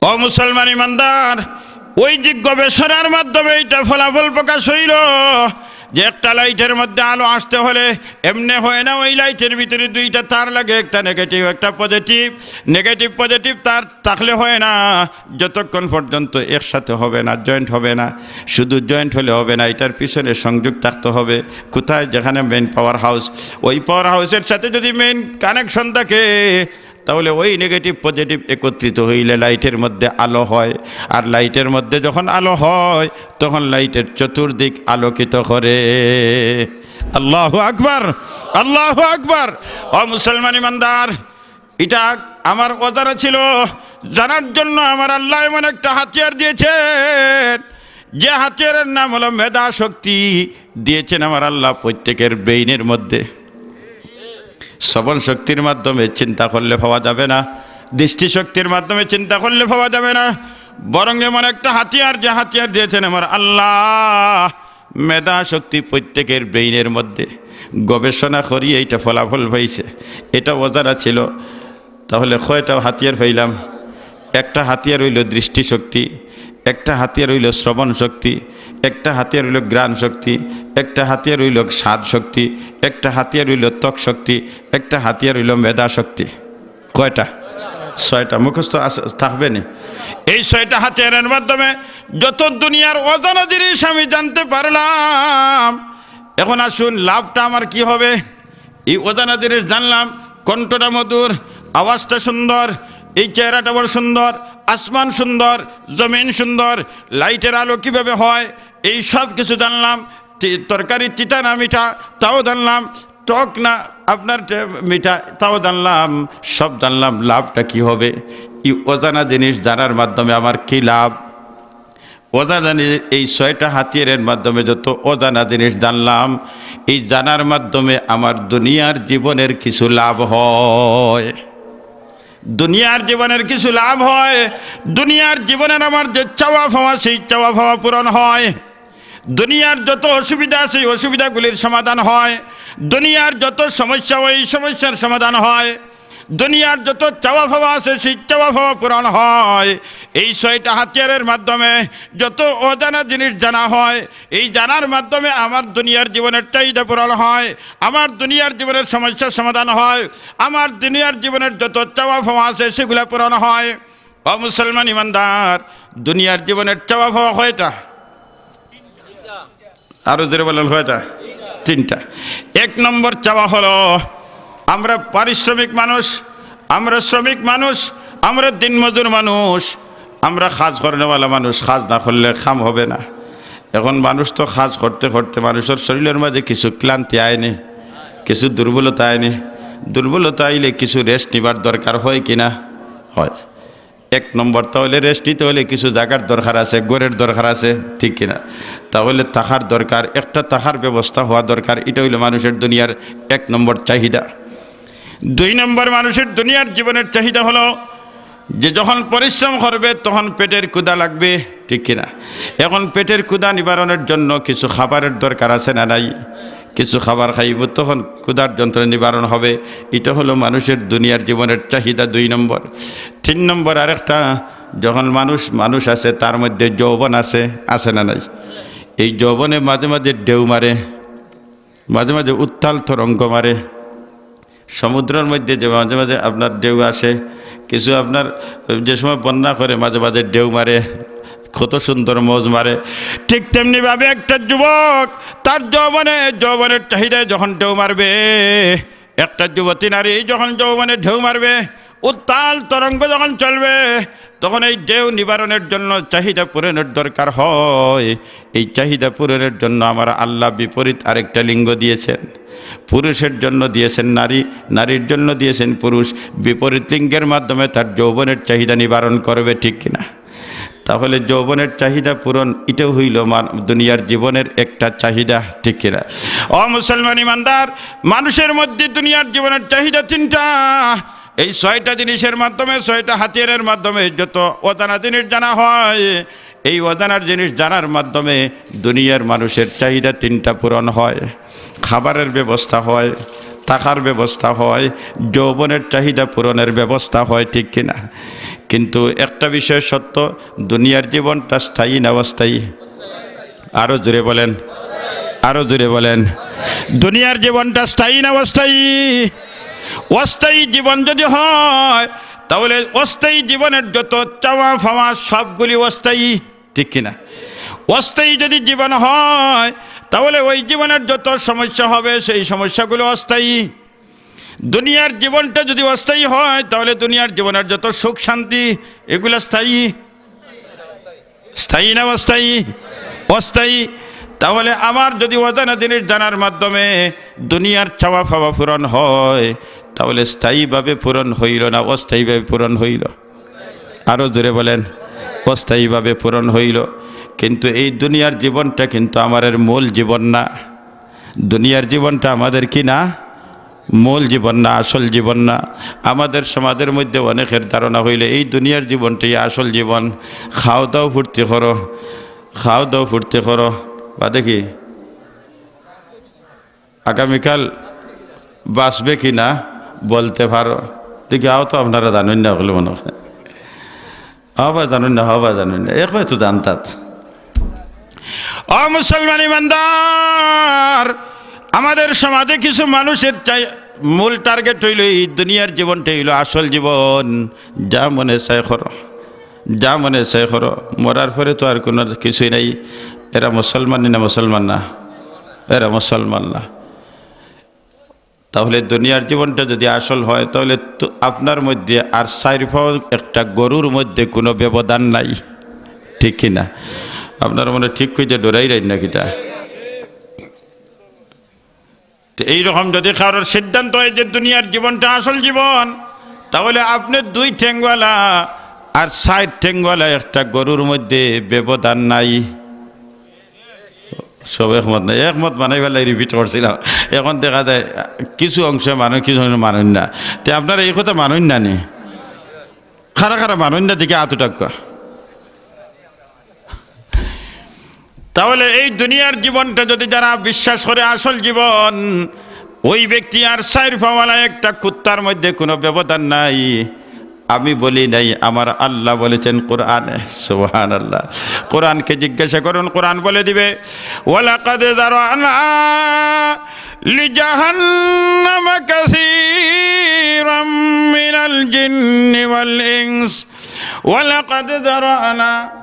ও মুসলমান ইমানদার, ওই যে গবেষণার মাধ্যমে এইটা ফলাফল প্রকাশ হইল যে একটা লাইটের মধ্যে আলো আসতে হলে এমনে হয় না, ওই লাইটের ভিতরে দুইটা তার লাগে, একটা নেগেটিভ, একটা পজিটিভ। নেগেটিভ পজিটিভ তার থাকলে হয় না, যতক্ষণ পর্যন্ত একসাথে হবে না, জয়েন্ট হবে না। শুধু জয়েন্ট হলে হবে না, এটার পিছনে সংযোগ থাকতে হবে। কোথায়? যেখানে মেইন পাওয়ার হাউস, ওই পাওয়ার হাউসের সাথে যদি মেইন কানেকশন থাকে, তাহলে ওই নেগেটিভ পজিটিভ একত্রিত হইলে লাইটের মধ্যে আলো হয়। আর লাইটের মধ্যে যখন আলো হয়, তখন লাইটের চতুর্দিক আলোকিত করে। আল্লাহু আকবার, আল্লাহু আকবার। ও মুসলমান ইমানদার, এটা আমার অজানা ছিল, জানার জন্য আমার আল্লাহ এমন একটা হাতিয়ার দিয়েছেন, যে হাতিয়ারের নাম হলো মেধা শক্তি। দিয়েছেন আমার আল্লাহ প্রত্যেকের ব্রেইনের মধ্যে। শ্রবণ শক্তির মাধ্যমে চিন্তা করলে পাওয়া যাবে না, দৃষ্টিশক্তির মাধ্যমে চিন্তা করলে পাওয়া যাবে না, বরং এমন একটা হাতিয়ার, যে হাতিয়ার দিয়েছেন আমার আল্লাহ মেধা শক্তি প্রত্যেকের ব্রেইনের মধ্যে। গবেষণা করি এইটা ফলাফল পাইছে, এটা অজানা ছিল। তাহলে কয়টা হাতিয়ার পাইলাম? একটা হাতিয়ার হইল দৃষ্টিশক্তি, একটা হাতিয়ার হইল শ্রবণ শক্তি, একটা হাতিয়ার হইল ঘ্রাণ শক্তি, একটা হাতিয়ার হইল স্বাদ শক্তি, একটা হাতিয়ার হইল ত্বক শক্তি, একটা হাতিয়ার হইল মেধা শক্তি। কয়টা? ছয়টা। মুখস্থ আছে, থাকবে নি? এই ছয়টা হাতিয়ারের মাধ্যমে যত দুনিয়ার অজানা জিনিস আমি জানতে পারলাম। এখন আসুন, লাভটা আমার কি হবে? এই অজানা জিনিস জানলাম, কণ্ঠটা মধুর, আওয়াজটা সুন্দর, এই চেহারাটা বড় সুন্দর, আসমান সুন্দর, জমিন সুন্দর, লাইটের আলো কিভাবে হয়, এই সব কিছু জানলাম। তি-, তরকারি তিতা না মিঠা, তাও জানলাম। টক না আপনার টে-, মিঠা, তাও জানলাম। সব জানলাম, লাভটা কি হবে? এই অজানা জিনিস জানার মাধ্যমে আমার কি লাভ? অজানা জিনিস, এই ছয়টা হাতিয়ারের মাধ্যমে যত অজানা জিনিস জানলাম, এই জানার মাধ্যমে আমার দুনিয়ার জীবনের কিছু লাভ হয়। দুনিয়ার জীবনের কিছু লাভ হয়। দুনিয়ার জীবনের আমার যে চাওয়া পাওয়া, সেই চাওয়া পাওয়া পূরণ হয়। দুনিয়ার যত অসুবিধা আছে, এই অসুবিধাগুলির সমাধান হয়। দুনিয়ার যত সমস্যা হয়, এই সমস্যার সমাধান হয়। দুনিয়ার যত চাওয়া পাওয়া আছে, সেই চাওয়া পাওয়া পূরণ হয়। এই ছয়টা হাতিয়ারের মাধ্যমে যত অজানা জিনিস জানা হয়, এই জানার মাধ্যমে আমার দুনিয়ার জীবনের চাহিদা পূরণ হয়, আমার দুনিয়ার জীবনের সমস্যার সমাধান হয়, আমার দুনিয়ার জীবনের যত চাওয়া পাওয়া আছে, সেগুলা পূরণ হয়। ও মুসলমান ইমানদার, দুনিয়ার জীবনের চাওয়া পাওয়া কয়টা? আরো জোরে বলেন, কয়টা? তিনটা। এক নম্বর চাওয়া হলো, আমরা পারিশ্রমিক মানুষ, আমরা শ্রমিক মানুষ, আমরা দিনমজুর মানুষ, আমরা কাজ করনেওয়ালা মানুষ, কাজ না করলে কাম হবে না। এখন মানুষ তো কাজ করতে করতে মানুষের শরীরের মাঝে কিছু ক্লান্তি আয়নি, কিছু দুর্বলতা আয়নি। দুর্বলতা আইলে কিছু রেস্ট নিবার দরকার হয় কি না? হয়। এক নম্বর, তাহলে রেস্ট নিতে হলে কিছু জাগার দরকার আছে, ঘরের দরকার আছে, ঠিক কি না? তাহলে থাকার দরকার, একটা থাকার ব্যবস্থা হওয়া দরকার। এটা হইল মানুষের দুনিয়ার এক নম্বর চাহিদা। দুই নম্বর মানুষের দুনিয়ার জীবনের চাহিদা হলো যে যখন পরিশ্রম করবে তখন পেটের ক্ষুধা লাগবে, ঠিক কি না? এখন পেটের ক্ষুধা নিবারণের জন্য কিছু খাবারের দরকার আছে না নাই? কিছু খাবার খাইব, তখন ক্ষুধার যন্ত্রণা নিবারণ হবে। এটা হলো মানুষের দুনিয়ার জীবনের চাহিদা দুই নম্বর। তিন নম্বর আরেকটা, যখন মানুষ মানুষ আছে, তার মধ্যে যৌবন আছে, আছে না নাই? এই যৌবনে মাঝে মাঝে ঢেউ মারে, মাঝে মাঝে উত্তাল তরঙ্গ মারে। সমুদ্রের মধ্যে যে মাঝে মাঝে আপনার ঢেউ আসে, কিছু আপনার যে সময় বন্যা করে, মাঝে মাঝে ঢেউ মারে, কত সুন্দর মৌজ মারে। ঠিক তেমনি ভাবে একটা যুবক তার যৌবনে, যৌবনের চাহিদায় যখন ঢেউ মারবে, একটা যুবতী নারী যখন যৌবনে ঢেউ মারবে, উত্তাল তরঙ্গ যখন চলবে, তখন এই ঢেউ নিবারণের জন্য চাহিদা পূরণের দরকার হয়। এই চাহিদা পূরণের জন্য আমার আল্লাহ বিপরীত আরেকটা লিঙ্গ দিয়েছেন। পুরুষের জন্য দিয়েছেন নারী, নারীর জন্য দিয়েছেন পুরুষ। বিপরীত লিঙ্গের মাধ্যমে তার যৌবনের চাহিদা নিবারণ করবে, ঠিক কিনা? তাহলে যৌবনের চাহিদা পূরণ, এটাও হইল মান-, দুনিয়ার জীবনের একটা চাহিদা, ঠিক কিনা? ও মুসলমান ইমানদার, মানুষের মধ্যে দুনিয়ার জীবনের চাহিদা তিনটা। এই ছয়টা জিনিসের মাধ্যমে, ছয়টা হাতিয়ারের মাধ্যমে যত অজানা জিনিস জানা হয়, এই অজানার জিনিস জানার মাধ্যমে দুনিয়ার মানুষের চাহিদা তিনটা পূরণ হয়। খাবারের ব্যবস্থা হয়, থাকার ব্যবস্থা হয়, যৌবনের চাহিদা পূরণের ব্যবস্থা হয়, ঠিক কিনা? কিন্তু একটা বিষয় সত্য, দুনিয়ার জীবনটা স্থায়ী না অস্থায়ী? আরো জোরে বলেন, আরো জোরে বলেন। দুনিয়ার জীবনটা স্থায়ী না অস্থায়ী? অস্থায়ী জীবন যদি হয়, তাহলে অস্থায়ী জীবনের যত চাওয়া পাওয়া সবগুলি অস্থায়ী, ঠিক কিনা? অস্থায়ী যদি জীবন হয়, তাহলে ওই জীবনের যত সমস্যা হবে, সেই সমস্যাগুলো অস্থায়ী। দুনিয়ার জীবনটা যদি অস্থায়ী হয়, তাহলে দুনিয়ার জীবনের যত সুখ শান্তি, এগুলা স্থায়ী? স্থায়ী না অস্থায়ী? অস্থায়ী। তাহলে আমার যদি অজানা জিনিস জানার মাধ্যমে দুনিয়ার চাওয়া পাওয়া পূরণ হয়, তাহলে স্থায়ীভাবে পূরণ হইল না অস্থায়ীভাবে পূরণ হইল? আরো জোরে বলেন, অস্থায়ীভাবে পূরণ হইল। কিন্তু এই দুনিয়ার জীবনটা কিন্তু আমাদের মূল জীবন না। দুনিয়ার জীবনটা আমাদের কি না? মূল জীবন না, আসল জীবন না। আমাদের সমাজের মধ্যে অনেকের ধারণা হইলে এই দুনিয়ার জীবনটাই আসল জীবন। খাও দাও ফুর্তি করো, খাও দাও ফুর্তি করো, বাদে কি? আগামীকাল বাঁচবে কি না বলতে পারো। দেখি, আও তো আপনারা জানেন না, হলে মনে হয়। হবা জানেন না, হবা জানেন না, একবার তো জানতাত। ও মুসলমান ইমানদার, আমাদের সমাজে কিছু মানুষের চাই, মূল টার্গেট হইল এই দুনিয়ার জীবনটা হইল আসল জীবন। যা মনে চায় করো, যা মনে চায় করো, মরার পরে তো আর কোনো কিছুই নাই। এরা মুসলমান না, মুসলমান না, এরা মুসলমান না। তাহলে দুনিয়ার জীবনটা যদি আসল হয়, তাহলে তো আপনার মধ্যে আর চাইর পাও একটা গরুর মধ্যে কোনো ব্যবধান নাই, ঠিক কি না? আপনারা মনে ঠিক কইতে ডরাইরাইন না কিতা? তো এইরকম যদি কারোর সিদ্ধান্ত হয় যে দুনিয়ার জীবনটা আসল জীবন, তাহলে আপনি দুই ঠেংওয়ালা আর চাইর ঠেংওয়ালা একটা গরুর মধ্যে ব্যবধান নাই। সব একমত নাই, একমত বানাইবার লাগি রিপিট করছিলাম। এখন দেখা যায় কিছু অংশে মানুষ, কিছু অংশে মানুষ না। তে আপনারা এই কথা মানুষ না নি? খারা খারা মানুষ না দিকে আত উঠাউক্কা। তাহলে এই দুনিয়ার জীবনটা যদি যারা বিশ্বাস করে আসল জীবন, ওই ব্যক্তি আর চাইর পাওয়ালা একটা কুত্তার মধ্যে কোনো ব্যবধান নাই। আমি বলি নাই, আমার আল্লাহ বলেছেন কোরআনে। সুবহানাল্লাহ। কোরআনকে জিজ্ঞাসা করুন, কোরআন বলে দিবে, "ওয়ালাকাদ যারানা লিজাহান্নামা কাসীরাম মিনাল জিন্নি ওয়াল ইনস। ওয়ালাকাদ যারানা।"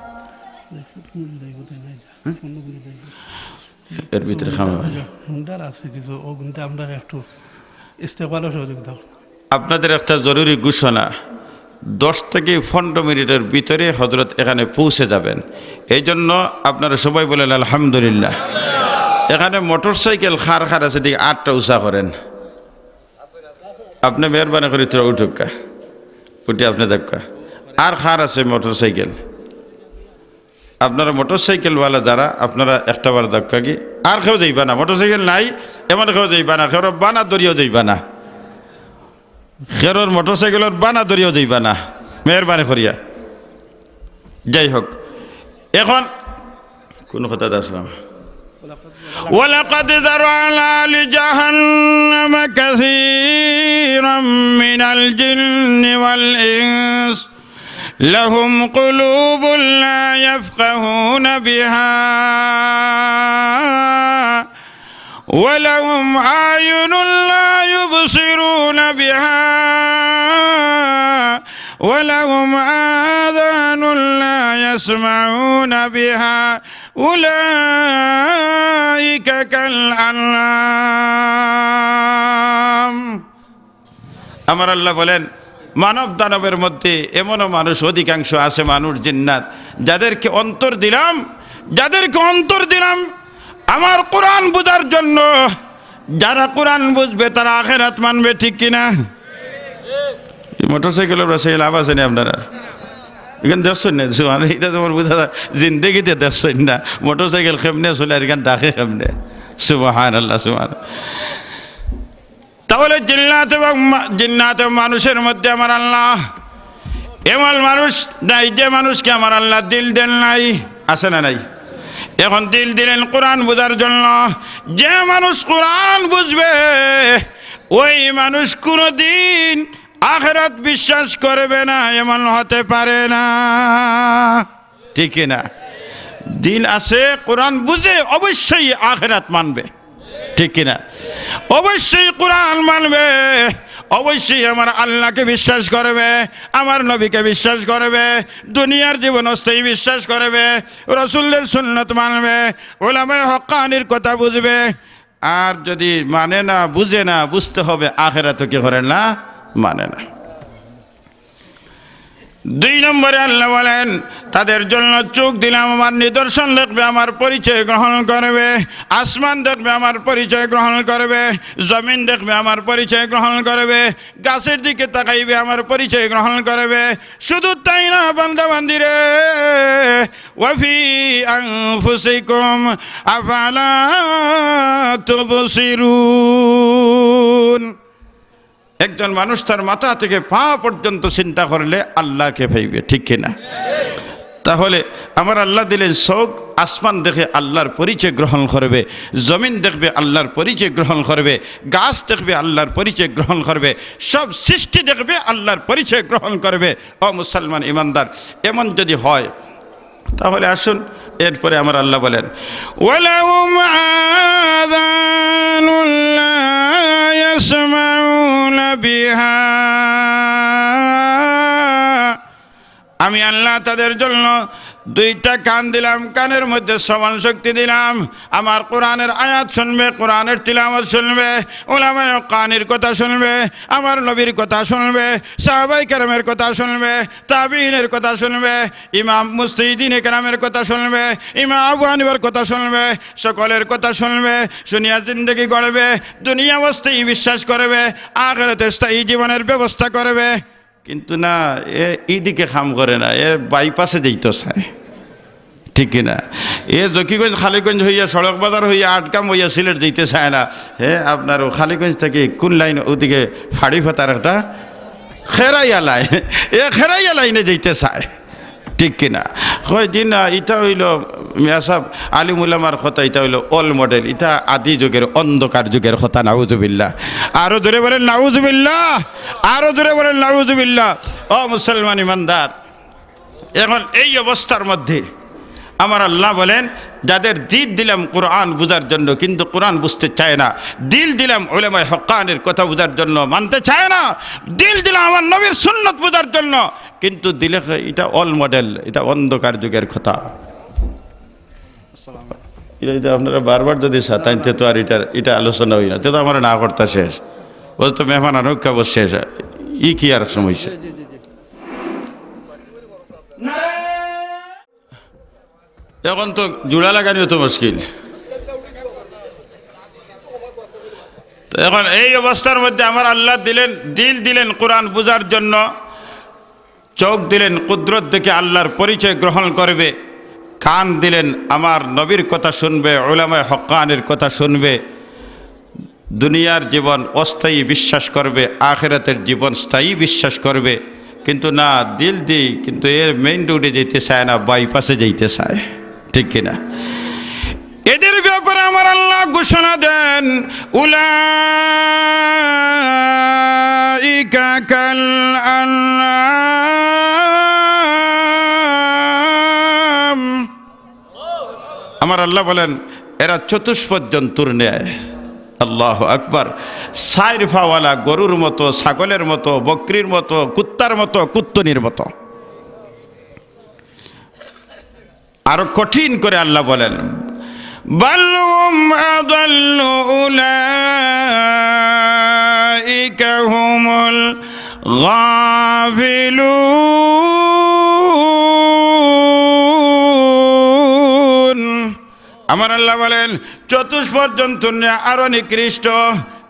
এর ভিতরে খামে ভাই। হুন্ডার আছে কিছু, ও কিন্তু আমরা একটু ইস্তেকবালও সহযোগিতা করব। আপনাদের একটা জরুরি ঘোষণা, দশ থেকে পনেরো মিনিটের ভিতরে হজরত এখানে পৌঁছে যাবেন। এই জন্য আপনারা সবাই বলেন আলহামদুলিল্লাহ। এখানে মোটরসাইকেল খার খার আছে, দিকে আটটা উষা করেন। আপনি মেহরবানি করে তোরা উঠুক্কা, উঠে আপনি দেখুক্কা। আর খার আছে মোটরসাইকেল? আপনারা মোটরসাইকেলওয়ালা যারা, আপনারা একটা বার ধাক্কা কি, আর কেউ যাইবা না, মোটরসাইকেল নাই, এমন কেউ যাইবা না, কেউর বানা ধরিয়াও যাইবা না, কেউর মোটরসাইকেলর বানা ধরিয়াও যাইবা না, মেহরবানি করিয়া। যাই হোক, এখন কোন কথা আসলাম? ولقد ذرأنا لجهنم كثيرا من الجن والإنس لهم قلوب لا يفقهون بها ولهم أعين لا يبصرون بها ولهم آذان لا يسمعون بها أولئك كالأنعام. আমার আল্লাহ বলেন, মানব দানবের মধ্যে এমনও মানুষ অধিকাংশ আছে, মানুষ জিন্নাত, যাদেরকে অন্তর দিলাম, যাদেরকে অন্তর দিলাম আমার কোরআন বুঝার জন্য। যারা কোরআন বুঝবে, তারা আখেরাত মানবে, ঠিক কিনা? এই মোটরসাইকেলর বাসায় লাভ আছে নি আপনারা? এখানে দেখছেন না? সুবহান, এটা তোমার বুঝা যায়, জিন্দেগিতে দেখছেন না মোটরসাইকেল কেমনে চলে আর এখানে ডাকে কেমনে। সুবহানাল্লাহ, সুবহান। তাহলে জিন্নাত এবং মা-, জিন্নাত এবং মানুষের মধ্যে আমার আল্লাহ এমন মানুষ নাই, যে মানুষকে আমার আল্লাহ দিল দেন নাই, আছে না নাই? এখন দিল দিলেন কোরআন বুঝার জন্য। যে মানুষ কোরআন বুঝবে, ওই মানুষ কোনোদিন আখেরাত বিশ্বাস করবে না, এমন হতে পারে না। ঠিক কিনা? দিল আছে, কোরআন বুঝে, অবশ্যই আখেরাত মানবে। ঠিক কিনা? অবশ্যই কোরআন মানবে, অবশ্যই আমার আল্লাহকে বিশ্বাস করবে, আমার নবীকে বিশ্বাস করবে, দুনিয়ার জীবন অস্থায়ী বিশ্বাস করবে, রসুলদের সুন্নত মানবে, ওলামায়ে হক্কানির কথা বুঝবে। আর যদি মানে না, বুঝে না, বুঝতে হবে আখেরাতও কি করে না, মানে না। দুই নম্বরে আল্লাহ বলেন, তাদের জন্য চোখ দিলাম, আমার নিদর্শন দেখবে, আমার পরিচয় গ্রহণ করবে, আসমান দেখবে, আমার পরিচয় গ্রহণ করবে, জমিন দেখবে, আমার পরিচয় গ্রহণ করবে, গাছের দিকে তাকাইবে, আমার পরিচয় গ্রহণ করবে। শুধু তাই না, বান্দা বান্দিরে, ওয়াফি আনফুসিকুম আফালা তুবসিরুন। একজন মানুষ তার মাথা থেকে পা পর্যন্ত চিন্তা করলে আল্লাহকে পাইবে, ঠিক কিনা? তাহলে আমার আল্লাহ দিলেন চোখ, আসমান দেখে আল্লাহর পরিচয় গ্রহণ করবে, জমিন দেখবে আল্লাহর পরিচয় গ্রহণ করবে, গাছ দেখবে আল্লাহর পরিচয় গ্রহণ করবে, সব সৃষ্টি দেখবে আল্লাহর পরিচয় গ্রহণ করবে। ও মুসলমান ইমানদার, এমন যদি হয়, তাহলে আসুন, এরপরে আমার আল্লাহ বলেন, ওয়ালাহুম আযানুন লা ইয়াসমাউনা বিহা। আমি আল্লাহ তাদের জন্য দুইটা কান দিলাম, কানের মধ্যে শ্রবণ শক্তি দিলাম। আমার কোরআনের আয়াত শুনবে, কোরআনের তিলাওয়াত শুনবে, ওলামায়ে হক্কানির কথা শুনবে, আমার নবীর কথা শুনবে, সাহাবায়ে কেরামের কথা শুনবে, তাবিইনের কথা শুনবে, ইমাম মুজতাহিদিনে কেরামের কথা শুনবে, ইমাম আবু হানিফার কথা শুনবে, সকলের কথা শুনবে, শুনিয়া জিন্দেগি গড়বে, দুনিয়া অস্থায়ী বিশ্বাস করবে, আখেরাতে স্থায়ী জীবনের ব্যবস্থা করবে। কিন্তু না, এ ইদিকে কাম করে না, এ বাইপাসে যাইতো চায়, ঠিক কিনা? এ জকিগঞ্জ, কালিগঞ্জ হইয়া, সড়ক বাজার হইয়া, আটগাম হইয়া সিলেট যাইতে চায় না। হে, আপনার ও কালিগঞ্জ থেকে কোন লাইন, ওদিকে ফাড়ি ফাতার একটা খেরাইয়া লাইন, এ খেরাইয়া লাইনে যাইতে চায়, ঠিক কিনা? কয়, "জি না, ইটা অইলো মিয়া সাব, আলিম উলামার কথা, ইটা অইলো old model, ইটা আদি যুগের, অন্ধকার যুগের কথা।" নাউজুবিল্লাহ। আরো জোরে বলেন, "নাউজুবিল্লাহ।" আরো জোরে বলেন, "নাউজুবিল্লাহ।" ও মুসলমান ইমানদার, এখন এই অবস্থার মধ্যে আমার আল্লাহ বলেন, যাদের দিল দিলাম কোরআন বুঝার জন্য, কিন্তু কোরআন বুঝতে চায় না, দিল দিলাম উলামায়ে হক্কানির কথা বুঝার জন্য, মানতে চায় না, দিল দিলাম আমার নবীর সুন্নত বুঝার জন্য, কিন্তু দিলে খ-, ইটা old model, ইটা অন্ধকার যুগের কথা। ইটা, ইটা আপনারা বারবার যদি সাতাইন, তে তো আর ইটা, ইটা আলোচনা অয় না, তে তো আমরা না করতা শেষ। ও তো মেহমান আনউক্কা বস শেষ। ই কি আর সমস্যা? এখন তো জোড়া লাগানিও তো মুশকিল। তো এখন এই অবস্থার মধ্যে আমার আল্লাহ দিলেন, দিল দিলেন কোরআন বুঝার জন্য, চোখ দিলেন কুদরত দেখে আল্লাহর পরিচয় গ্রহণ করবে, কান দিলেন আমার নবীর কথা শুনবে, উলামায়ে হক্কানির কথা শুনবে, দুনিয়ার জীবন অস্থায়ী বিশ্বাস করবে, আখেরাতের জীবন স্থায়ী বিশ্বাস করবে। কিন্তু না, দিল দি, কিন্তু এর মেইন রোডে যেতে চায় না, বাইপাসে যেতে চায়, ঠিক কিনা? এদের ব্যাপারে আমার আল্লাহ ঘোষণা দেন, উলাইকা কাল আনআম। আমার আল্লাহ বলেন, এরা চতুষ্পদ জন্তুর ন্যায়। আল্লাহু আকবার। চাইর পাওয়ালা গরুর মতো, ছাগলের মতো, বকরির মতো, কুত্তার মতো, কুত্তনির মতো। আরো কঠিন করে আল্লাহ বলেন, "বাল হুম আদাল্লু উলাইকা হুমুল গাফিলুন।" আমার আল্লাহ বলেন, চতুষ্পদ জন্তুর নে আরো নিকৃষ্ট,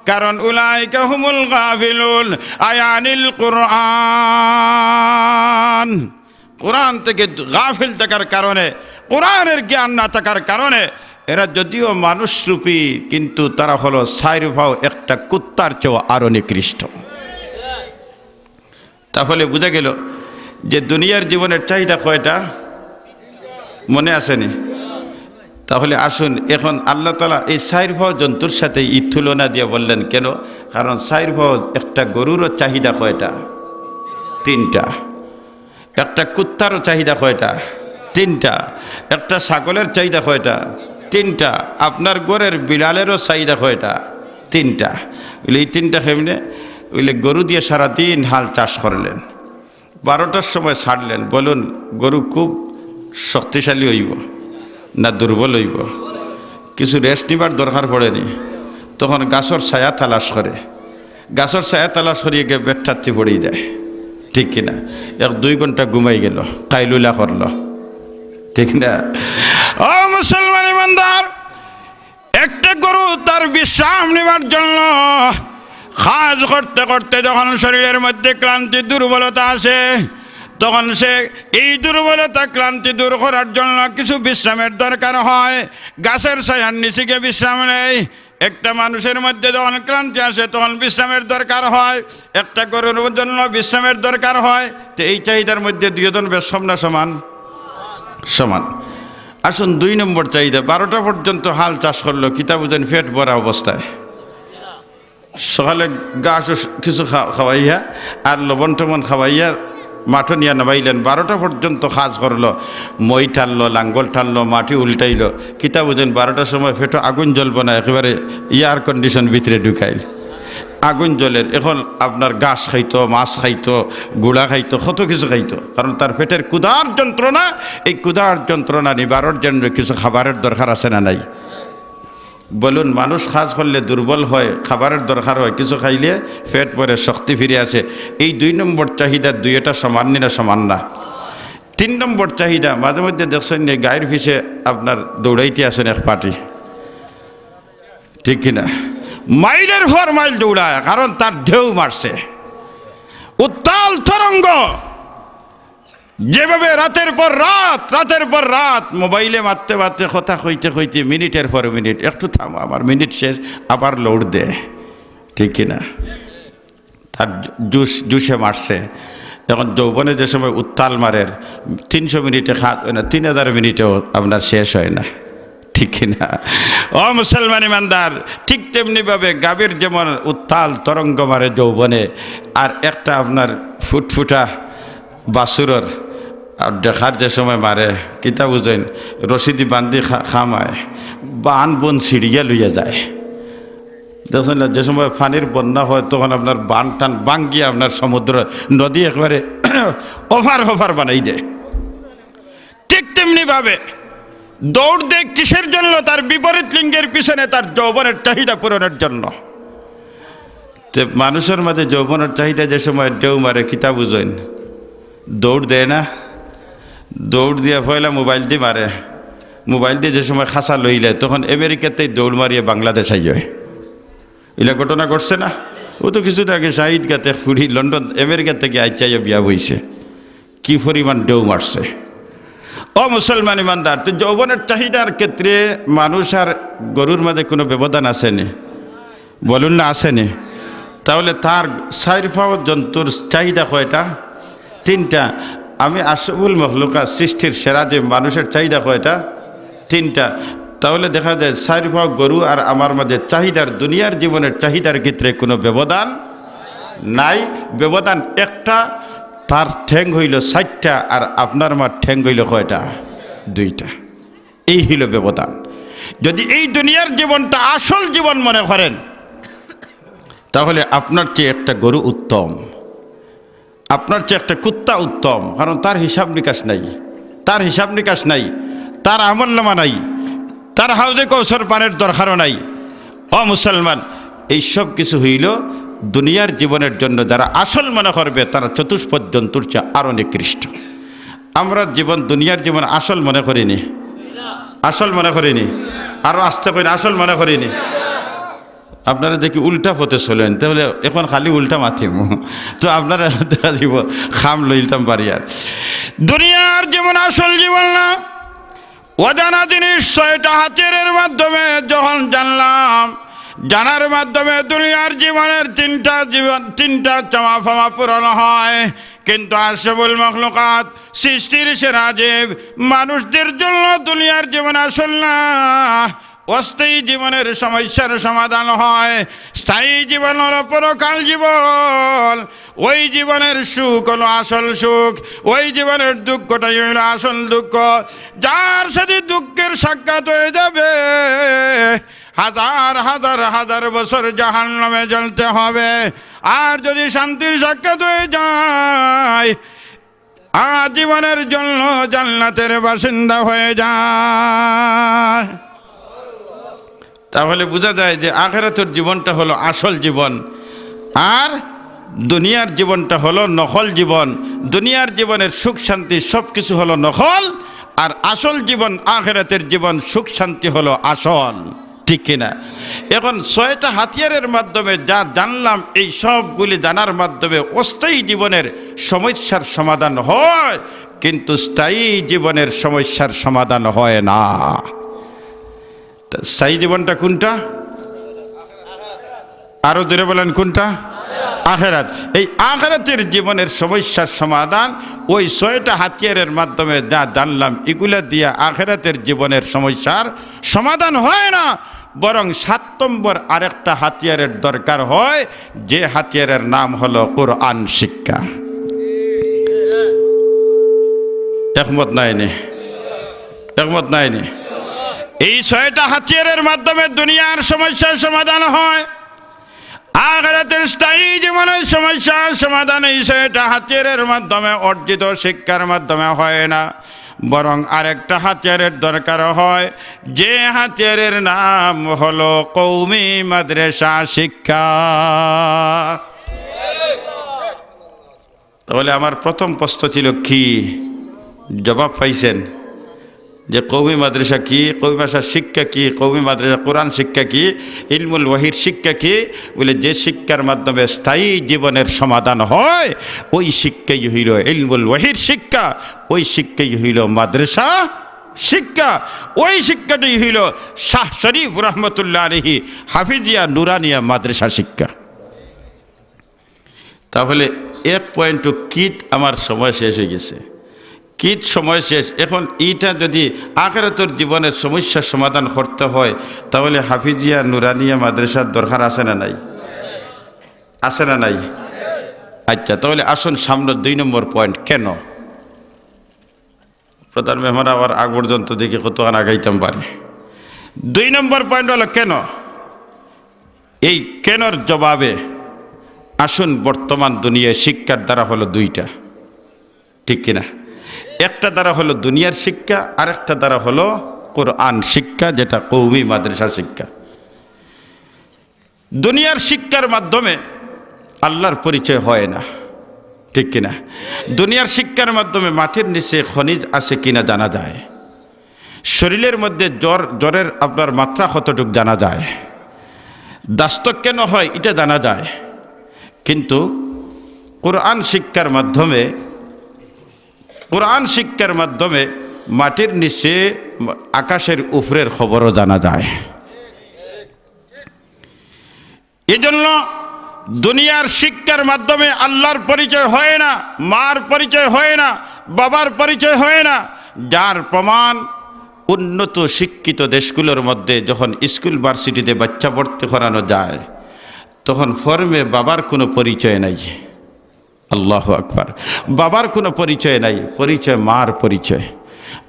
কারণ উলাইকা হুমুল গাফিলুন, আই আনিল কুরআন। কোরআন থেকে গাফিল থাকার কারণে, কোরআনের জ্ঞান না থাকার কারণে এরা যদিও মানুষরূপী, কিন্তু তারা হলো চাইর পাও একটা কুত্তার চেয়েও আরো নিকৃষ্ট। তাহলে বুঝা গেল যে দুনিয়ার জীবনের চাহিদা কয়টা? মনে আছেনি? তাহলে আসুন, এখন আল্লাহ তাআলা এই চাইর পাও জন্তুর সাথে এই তুলনা দিয়ে বললেন কেন? কারণ চাইর পাও একটা গরুরও চাহিদা কয়টা? তিনটা। একটা কুত্তারও চাহিদা কয়টা? তিনটা। একটা ছাগলের চাহিদা কয়টা? তিনটা। আপনার ঘরের বিড়ালেরও চাহিদা কয়টা? তিনটা। বলে, "এই তিনটা কেমনে?" বলে, "গরু দিয়ে সারাদিন হাল চাষ করলেন, বারোটার সময় ছাড়লেন, বলুন, গরু খুব শক্তিশালী হইব না দুর্বল হইব? কিছু রেস্ট নিবার দরকার পড়েনি?" তখন গাছর ছায়া তালাশ করে, গাছর ছায়া তালাশ করিয়ে গিয়ে বেট্টাত্তি পড়ি যায়, ঠিক কিনা? এক দুই ঘন্টা ঘুমাই গেল, কাইলুলা করলো, ঠিক না? ও মুসলমান ইমানদার, একটা গরু তার বিশ্রাম নেবার জন্য কাজ করতে করতে যখন শরীরের মধ্যে ক্লান্তি দুর্বলতা আসে, তখন সে এই দুর্বলতা ক্লান্তি দূর করার জন্য কিছু বিশ্রামের দরকার হয়। গাছের ছায়ার নিচে গিয়ে বিশ্রাম নেয়। একটা মানুষের মধ্যে যখন ক্লান্তি আসে, তখন বিশ্রামের দরকার হয়। একটা গরুর জন্য বিশ্রামের দরকার হয়। তো এই চাহিদার মধ্যে দুইজন বেশ কম না সমান? সমান। আসুন, দুই নম্বর চাহিদা, বারোটা পর্যন্ত হাল চাষ করলো, কিতা বুঝেন, পেট ভরা অবস্থায়। সকালে ঘাস কিছু খা-, খাওয়াইয়া আর লবণ টবণ খাওয়াইয়া মাঠো নিয়া নামাইলেন। বারোটা পর্যন্ত কাজ করলো, মই টানলো, লাঙ্গল টানলো, মাটি উল্টাইলো। কিতা বুঝেন, বারোটার সময় পেটো আগুন জ্বলবো না, একেবারে এয়ার কন্ডিশন ভিতরে ঢুকাইল, আগুন জ্বলের। এখন আপনার ঘাস খাইতো, মাছ খাইতো, গুড়া খাইতো, কত কিছু খাইতো, কারণ তার পেটের ক্ষুধার যন্ত্রণা, এই ক্ষুধার যন্ত্রণা নিবারণর জন্য কিছু খাবারের দরকার আছে না নাই? বলুন, মানুষ কাজ করলে দুর্বল হয়, খাবারের দরকার হয়, কিছু খাইলে পেট ভরে, শক্তি ফিরে আসে। এই দুই নম্বর চাহিদা দুইটা সমান নি না সমান না? তিন নম্বর চাহিদা, মাঝে মধ্যে দেখছেন নি, গাইর পিছে আপনার দৌড়াইতে আছেন এক পার্টি, ঠিক কিনা? মাইলের পর মাইল দৌড়ায়, কারণ তার ঢেউ মারছে, উত্তাল তরঙ্গ। যেভাবে রাতের পর রাত, রাতের পর রাত মোবাইলে মারতে মারতে, কথা কইতে কইতে, মিনিটের পর মিনিট, একটু থামো, আমার মিনিট শেষ, আবার লোড দে, ঠিক কিনা? তার জোশ, জোশে মারছে। এখন যৌবনে যে সময় উত্তাল মারের, তিনশো মিনিটে খাত হয় না, তিন হাজার মিনিটেও আপনার শেষ হয় না, ঠিক কিনা? ও মুসলমান ইমানদার, ঠিক তেমনিভাবে গাভীর যেমন উত্তাল তরঙ্গ মারে যৌবনে, আর একটা আপনার ফুটফুটা বাছুরর আর দেখার যে সময় মারে, কিতা বুঝইন, রশিদি বান্ধি খা-, খামায়, বান বুন ছিড়িয়া লইয়া যায়। দেখছেন না, যে সময় পানির বন্যা হয়, তখন আপনার বান টান ভাঙ্গিয়া আপনার সমুদ্র, নদী একবারে ওফার ওফার বানাই দেয়। ঠিক তেমনি ভাবে দৌড় দেয় কিসের জন্য? তার বিপরীত লিঙ্গের পিছনে তার যৌবনের চাহিদা পূরণের জন্য। তে মানুষের মাঝে যৌবনের চাহিদা যে সময় ঢেউ মারে, কিতা বুঝইন, দৌড় দেয় না? দৌড় দিয়া পয়লা মোবাইল দি মারে, মোবাইল দিয়ে যে সময় খাসা লইলে, তখন আমেরিকাতেই দৌড় মারিয়ে বাংলাদেশ আইয়। ইলা ঘটনা ঘটছে না? ও তো কিছুদিন আগে শাহিদ গাতে ফুড়ি লন্ডন, আমেরিকা থেকে আইচ্ছা আইয়া বিয়া বইছে। কি পরিমাণ ঢেউ মারছে। ও মুসলমান ইমানদার, তো যৌবনের চাহিদার ক্ষেত্রে মানুষ আর গরুর মাঝে কোনো ব্যবধান আছেনি? বলুন না, আছেনি? তাহলে তার চাইর পাও জন্তুর চাহিদা কয়টা? তিনটা। আমি আশরাফুল মখলুকাত, সৃষ্টির সেরা যে মানুষের চাহিদা কয়টা? তিনটা। তাহলে দেখা যায় চাইর পাও গরু আর আমার মাঝে চাহিদার, দুনিয়ার জীবনের চাহিদার ক্ষেত্রে কোনো ব্যবধান নাই। ব্যবধান একটা, তার ঠ্যাং হইল চাইরটা আর আপনার মার ঠ্যাং হইল কয়টা? দুইটা। এই হইল ব্যবধান। যদি এই দুনিয়ার জীবনটা আসল জীবন মনে করেন, তাহলে আপনার চেয়ে একটা গরু উত্তম, আপনার চেয়ে একটা কুত্তা উত্তম, কারণ তার হিসাব নিকাশ নাই, তার হিসাব নিকাশ নাই। তার আমলনামা নাই, তার হাউজে কৌসর পানির দরকারও নাই। ও মুসলমান, এই সব কিছু হইল দুনিয়ার জীবনের জন্য। যারা আসল মনে করবে, তারা চতুষ্পদ জন্তুর চেয়ে আরো নিকৃষ্ট। আমরা জীবন, দুনিয়ার জীবন আসল মনে করিনি, আসল মনে করিনি, আরো আস্তে করি আসল মনে করিনি। আপনারা দেখি উল্টা পথে চলেন, তাহলে এখন খালি উল্টা মাতিমু। তো আপনারা দেখা দিব, খাম লইতাম পারি আর। দুনিয়ার জীবন আসল জীবন না। অজানা জিনিস ছয়টা হাতিয়ারের মাধ্যমে যখন জানলাম, জানার মাধ্যমে দুনিয়ার জীবনের তিনটা জীবন, তিনটা চাওয়া পাওয়া পূরণ হয়। কিন্তু আশরাফুল মখলুকাত, সৃষ্টির সেরা জীব, মানুষদের জন্য দুনিয়ার জীবন আসল না। অস্থায়ী জীবনের সমস্যার সমাধান হয়। স্থায়ী জীবন হলো পরকাল জীবন। ওই জীবনের সুখ হলো আসল সুখ, ওই জীবনের দুঃখটাই হইল আসল দুঃখ। যার সাথে দুঃখের সাক্ষাৎ হয়ে যাবে, হাজার হাজার হাজার বছর জাহান্নামে জ্বলতে হবে। আর যদি শান্তির সাক্ষাৎ হয়ে যায়, আজীবনের জন্য জান্নাতের বাসিন্দা হয়ে যায়। তাহলে বোঝা যায় যে আখেরাতের জীবনটা হলো আসল জীবন, আর দুনিয়ার জীবনটা হলো নকল জীবন। দুনিয়ার জীবনের সুখ শান্তি সব কিছু হলো নকল, আর আসল জীবন, আখেরাতের জীবন, সুখ শান্তি হলো আসল। ঠিক কিনা? এখন ছয়টা হাতিয়ারের মাধ্যমে যা জানলাম, এই সবগুলি জানার মাধ্যমে অস্থায়ী জীবনের সমস্যার সমাধান হয়, কিন্তু স্থায়ী জীবনের সমস্যার সমাধান হয় না। তা স্থায়ী জীবনটা কোনটা? আরো জোরে বলেন, কোনটা? আখেরাত। এই আখেরাতের জীবনের সমস্যার সমাধান ওই ছয়টা হাতিয়ারের মাধ্যমে যা জানলাম, এগুলা দিয়া আখেরাতের জীবনের সমস্যার সমাধান হয় না, বরং সাত নম্বর আরেকটা হাতিয়ারের দরকার হয়, যে হাতিয়ারের নাম হলো কোরআন শিক্ষা। একমত নাইনি? একমত নাইনি? এই ছয়টা হাতিয়ারের মাধ্যমে দুনিয়ার সমস্যার সমাধান হয়, আখেরাতের স্থায়ী জীবনের সমস্যার সমাধান এই ছয়টা হাতিয়ারের মাধ্যমে, অর্জিত শিক্ষার মাধ্যমে হয় না, বরং আরেকটা হাতিয়ারের দরকার হয়, যে হাতিয়ারের নাম হলো কওমি মাদ্রাসা শিক্ষা। তাহলে আমার প্রথম প্রশ্ন ছিল কি? জবাব পাইছেন যে কওমি মাদ্রাসা কি, কওমি ভাষা শিক্ষা কি, কওমি মাদ্রাসা কোরআন শিক্ষা কি, ইলমুল ওয়াহির শিক্ষা কি? বলে, যে শিক্ষার মাধ্যমে স্থায়ী জীবনের সমাধান হয়, ওই শিক্ষাই হইল ইলমুল ওয়াহির শিক্ষা, ওই শিক্ষাই হইল মাদ্রাসা শিক্ষা, ওই শিক্ষাটাই হইল শাহ শরীফ রহমতুল্লাহ আলাইহি হাফিজিয়া নুরানিয়া মাদ্রাসা শিক্ষা। তাহলে এক পয়েন্টও কিত আমার সময় শেষ হয়ে গেছে, কিত সময় শেষ। এখন এইটা যদি আখেরাতের জীবনের সমস্যার সমাধান করতে হয়, তাহলে হাফিজিয়া নুরানিয়া মাদ্রাসার দরকার আছে না নাই? আছে না নাই? আচ্ছা, তাহলে আসুন সামনে দুই নম্বর পয়েন্ট, কেন? প্রধান মেহমান আবার আগ পর্যন্ত দেখি কতক্ষণ আগাইতাম পারি। দুই নম্বর পয়েন্ট হলো কেন। এই কেনর জবাবে আসুন, বর্তমান দুনিয়ায় শিক্ষার দ্বারা হলো দুইটা, ঠিক কিনা? একটা দ্বারা হলো দুনিয়ার শিক্ষা, আরেকটা দ্বারা হলো কোরআন শিক্ষা, যেটা কওমি মাদ্রাসা শিক্ষা। দুনিয়ার শিক্ষার মাধ্যমে আল্লাহর পরিচয় হয় না, ঠিক কিনা? দুনিয়ার শিক্ষার মাধ্যমে মাটির নিচে খনিজ আছে কিনা জানা যায়, শরীরের মধ্যে জ্বর, জ্বরের আপনার মাত্রা কতটুক জানা যায়, দাস্ত কেন হয় এটা জানা যায়। কিন্তু কোরআন শিক্ষার মাধ্যমে, কোরআন শিক্ষার মাধ্যমে মাটির নিচে, আকাশের উপরের খবরও জানা যায়। এজন্য দুনিয়ার শিক্ষার মাধ্যমে আল্লাহর পরিচয় হয় না, মার পরিচয় হয় না, বাবার পরিচয় হয় না, যার প্রমাণ উন্নত শিক্ষিত দেশগুলোর মধ্যে যখন স্কুল ভার্সিটিতে বাচ্চা ভর্তি করানো যায়, তখন ফর্মে বাবার কোনো পরিচয় নাই। আল্লাহু আকবার। বাবার কোনো পরিচয় নাই, পরিচয় মার পরিচয়।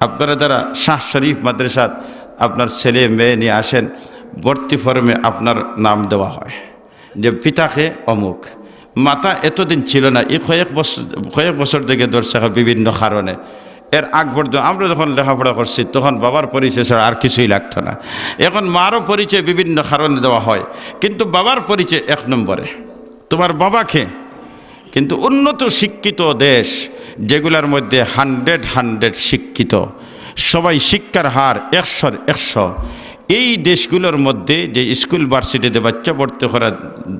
আপনারা যারা শাহ শরীফ মাদ্রাসাত আপনার ছেলে মেয়ে নিয়ে আসেন, ভর্তি ফর্মে আপনার নাম দেওয়া হয় যে পিতাকে অমুক। মাতা এতদিন ছিল না, এই কয়েক বছর, কয়েক বছর থেকে ধরছে বিভিন্ন কারণে। এর আগ পর্যন্ত আমরা যখন লেখাপড়া করছি, তখন বাবার পরিচয় ছাড়া আর কিছুই লাগতো না। এখন মারও পরিচয় বিভিন্ন কারণে দেওয়া হয়, কিন্তু বাবার পরিচয় এক নম্বরে। তোমার বাবাকে কিন্তু উন্নত শিক্ষিত দেশ, যেগুলোর মধ্যে হান্ড্রেড হান্ড্রেড শিক্ষিত, সবাই শিক্ষার হার একশোর একশো, এই দেশগুলোর মধ্যে যে স্কুল ভার্সিটিতে বাচ্চা পড়তে করা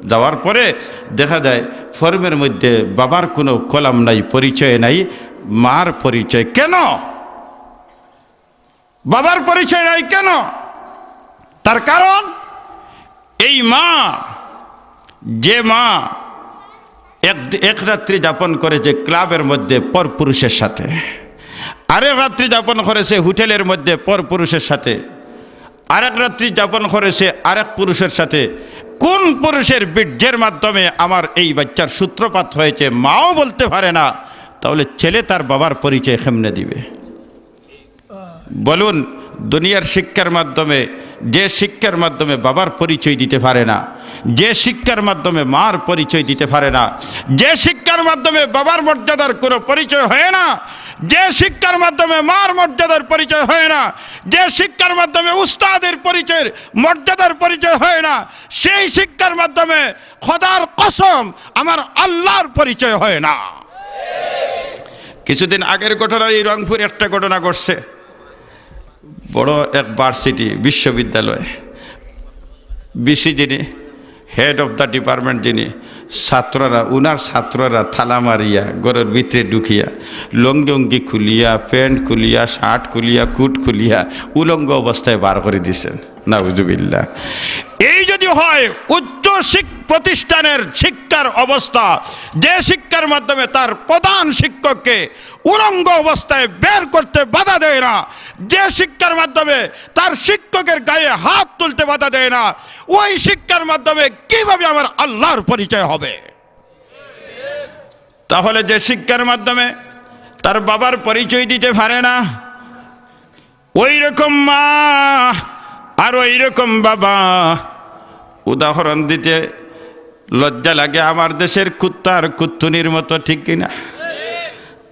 যাওয়ার পরে দেখা যায় ফর্মের মধ্যে বাবার কোনো কলাম নাই, পরিচয় নাই, মার পরিচয়। কেন বাবার পরিচয় নাই? কেন? তার কারণ এই মা, যে মা এক এক রাত্রি যাপন করেছে ক্লাবের মধ্যে পরপুরুষের সাথে, আরেক রাত্রি যাপন করেছে হোটেলের মধ্যে পরপুরুষের সাথে, আরেক রাত্রি যাপন করেছে আরেক পুরুষের সাথে, কোন পুরুষের বীর্যের মাধ্যমে আমার এই বাচ্চার সূত্রপাত হয়েছে, মাও বলতে পারে না, তাহলে ছেলে তার বাবার পরিচয় কেমনে দিবে? বলুন, দুনিয়ার শিক্ষার মাধ্যমে, যে শিক্ষার মাধ্যমে বাবার পরিচয় দিতে পারে না, যে শিক্ষার মাধ্যমে মার পরিচয় দিতে পারে না, যে শিক্ষার মাধ্যমে বাবার মর্যাদার কোনো পরিচয় হয় না, যে শিক্ষার মাধ্যমে মার মর্যাদার পরিচয় হয় না, যে শিক্ষার মাধ্যমে উস্তাদের পরিচয়ের মর্যাদার পরিচয় হয় না, সেই শিক্ষার মাধ্যমে খোদার কসম আমার আল্লাহর পরিচয় হয় না। কিছুদিন আগের ঘটনা, এই রংপুরে একটা ঘটনা ঘটছে। বড় এক ভার্সিটি, বিশ্ববিদ্যালয়, ভিসি যিনি, হেড অফ দ্য ডিপার্টমেন্ট যিনি, ছাত্ররা, উনার ছাত্ররা তালা মারিয়া ঘরের ভিতরে ঢুকিয়া লুঙ্গি উঙ্গি খুলিয়া, প্যান্ট খুলিয়া, শার্ট খুলিয়া, কোট খুলিয়া উলঙ্গ অবস্থায় বার করে দিছেন। নাউজুবিল্লাহ। এই যদি হয় উচ্চ শিক-, প্রতিষ্ঠানের শিক্ষার অবস্থা, যে শিক্ষার মাধ্যমে তার প্রধান শিক্ষককে উলঙ্গ অবস্থায় বের করতে বাধা দেয় না, যে শিক্ষার মাধ্যমে তার শিক্ষকের গায়ে হাত তুলতে বাধা দেয় না, ওই শিক্ষার মাধ্যমে কিভাবে আমার আল্লাহর পরিচয় হবে? তাহলে যে শিক্ষার মাধ্যমে তার বাবার পরিচয় দিতে পারে না, ওই রকম মা আর ওই রকম বাবা, উদাহরণ দিতে লজ্জা লাগে, আমার দেশের কুত্তা আর কুত্তুনির মতো, ঠিক কিনা?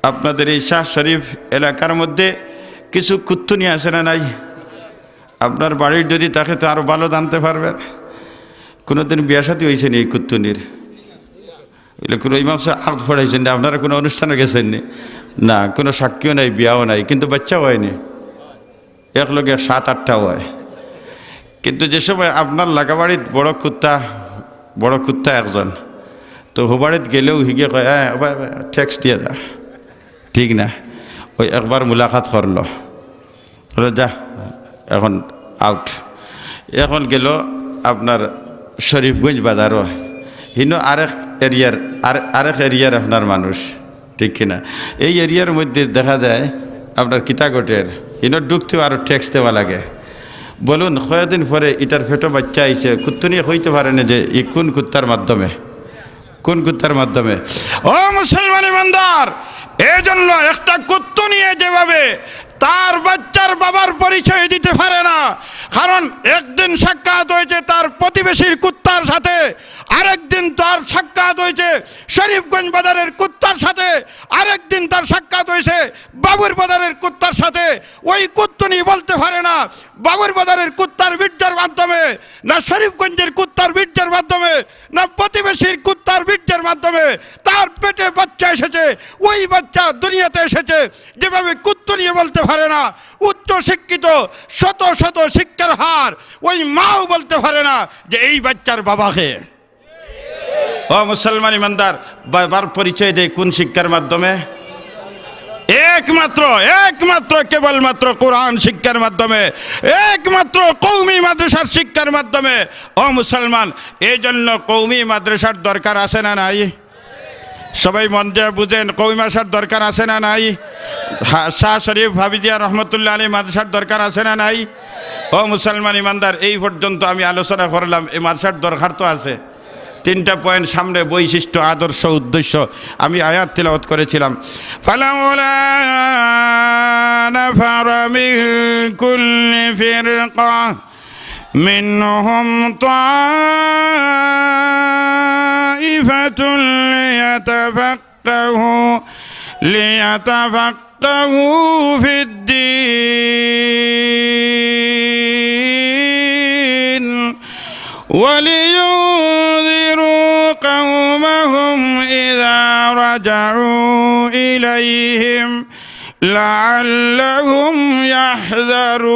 আপনাদের এই শাহ শরীফ এলাকার মধ্যে কিছু কুত্তুনি আছে না নাই? আপনার বাড়ির যদি থাকে তো আরো ভালো জানতে পারবেন। কোনোদিন বিয়া শাদী হয়েছে নি এই কুত্তুনির? বলে, "কোনো ইমাম সাহেব আক্ত পড়াইছেন না, আপনারা কোনো অনুষ্ঠানে গেছেন নি?" "না, কোনো সাক্ষীও নাই, বিয়াও নাই, কিন্তু বাচ্চা হয়নি, এক লগে সাত আটটা হয়।" কিন্তু যে সময় আপনার লাগাবাড়িত বড় কুত্তা, বড় কুত্তা একজন, তো হুবাড়িত গেলেও হিগে কয়, "হ্যাঁ, টেক্সট দিয়ে যা।" ঠিক না? ওই একবার মুলাকাত করলো, বলে, "যা, এখন আউট।" এখন গেল আপনার শরীফগঞ্জ বাজারও, হিনো আরেক এরিয়ার, আর-, আরেক এরিয়ার আপনার মানুষ, ঠিক কিনা? এই এরিয়ার মধ্যে দেখা যায় আপনার কিতা ঘটের, হিনো ঢুকতেও আরো টেক্সট দেওয়া লাগে। বলুন, কয়দিন পরে ইটার পেটো বাচ্চা আইছে, কুত্তুনিয়ে কইতে পারে না যে ই কোন কুত্তার মাধ্যমে, কোন কুত্তার মাধ্যমে। ও মুসলমান ইমানদার, এই জন্য একটা কুত্তুনিয়ে যেভাবে তার বাচ্চার বাবার পরিচয় দিতে পারে না, কারণ একদিন সাক্ষাৎ হয়েছে তার প্রতিবেশীর কুত্তার সাথে, আরেকদিন তার সাক্ষাৎ হয়েছে শরীফগঞ্জ বাজারের কুত্তার সাথে, আরেকদিন তার সাক্ষাৎ হয়েছে বাবুর বাজারের কুত্তার সাথে। ওই কুত্তুনি বলতে পারে না বাবুর বাজারের কুত্তার বীর্যের মাধ্যমে, না শরীফগঞ্জের কুত্তার বীর্যের মাধ্যমে, না প্রতিবেশীর কুত্তার বীর্যের মাধ্যমে তার পেটে বাচ্চা এসেছে। ওই বাচ্চা দুনিয়াতে এসেছে যেভাবে কুত্তুনিয়ে বলতে পারে না, উচ্চ শিক্ষিত, শত শত শিক্ষার হার, ওই মাও বলতে পারে না যে এই বাচ্চার বাবাকে। ও মুসলমান ইমানদার, বাবার পরিচয় দেয় কোন শিক্ষার মাধ্যমে? একমাত্র, একমাত্র, কেবলমাত্র কোরআন শিক্ষার মাধ্যমে, একমাত্র কওমি মাদ্রাসার শিক্ষার মাধ্যমে। ও মুসলমান, এই জন্য কওমি মাদ্রাসার দরকার আছে না নাই? সবাই মন দিয়ে বুঝেন, কওমি মাদ্রাসার দরকার আছে না নাই? হা-, শাহ শরীফ হাফিজিয়া রহমতুল্লাহ আলী মাদ্রাসার দরকার আছে না নাই? ও মুসলমান ইমানদার, এই পর্যন্ত আমি আলোচনা করলাম, এই মাদ্রাসার দরকার তো আছে। তিনটা পয়েন্ট সামনে, বৈশিষ্ট্য, আদর্শ, উদ্দেশ্য। আমি আয়াত তিলাওয়াত করেছিলাম, "ফালাউলা নাফারা মিন কুল্লি ফিরকা মিনহুম তাইফাতুল লিয়াতাফাক্কাহু, লিয়াতাফাক্কাহু يفقهوا في الدين ولينذروا قومهم إذا رجعوا إليهم لعلهم يحذرون.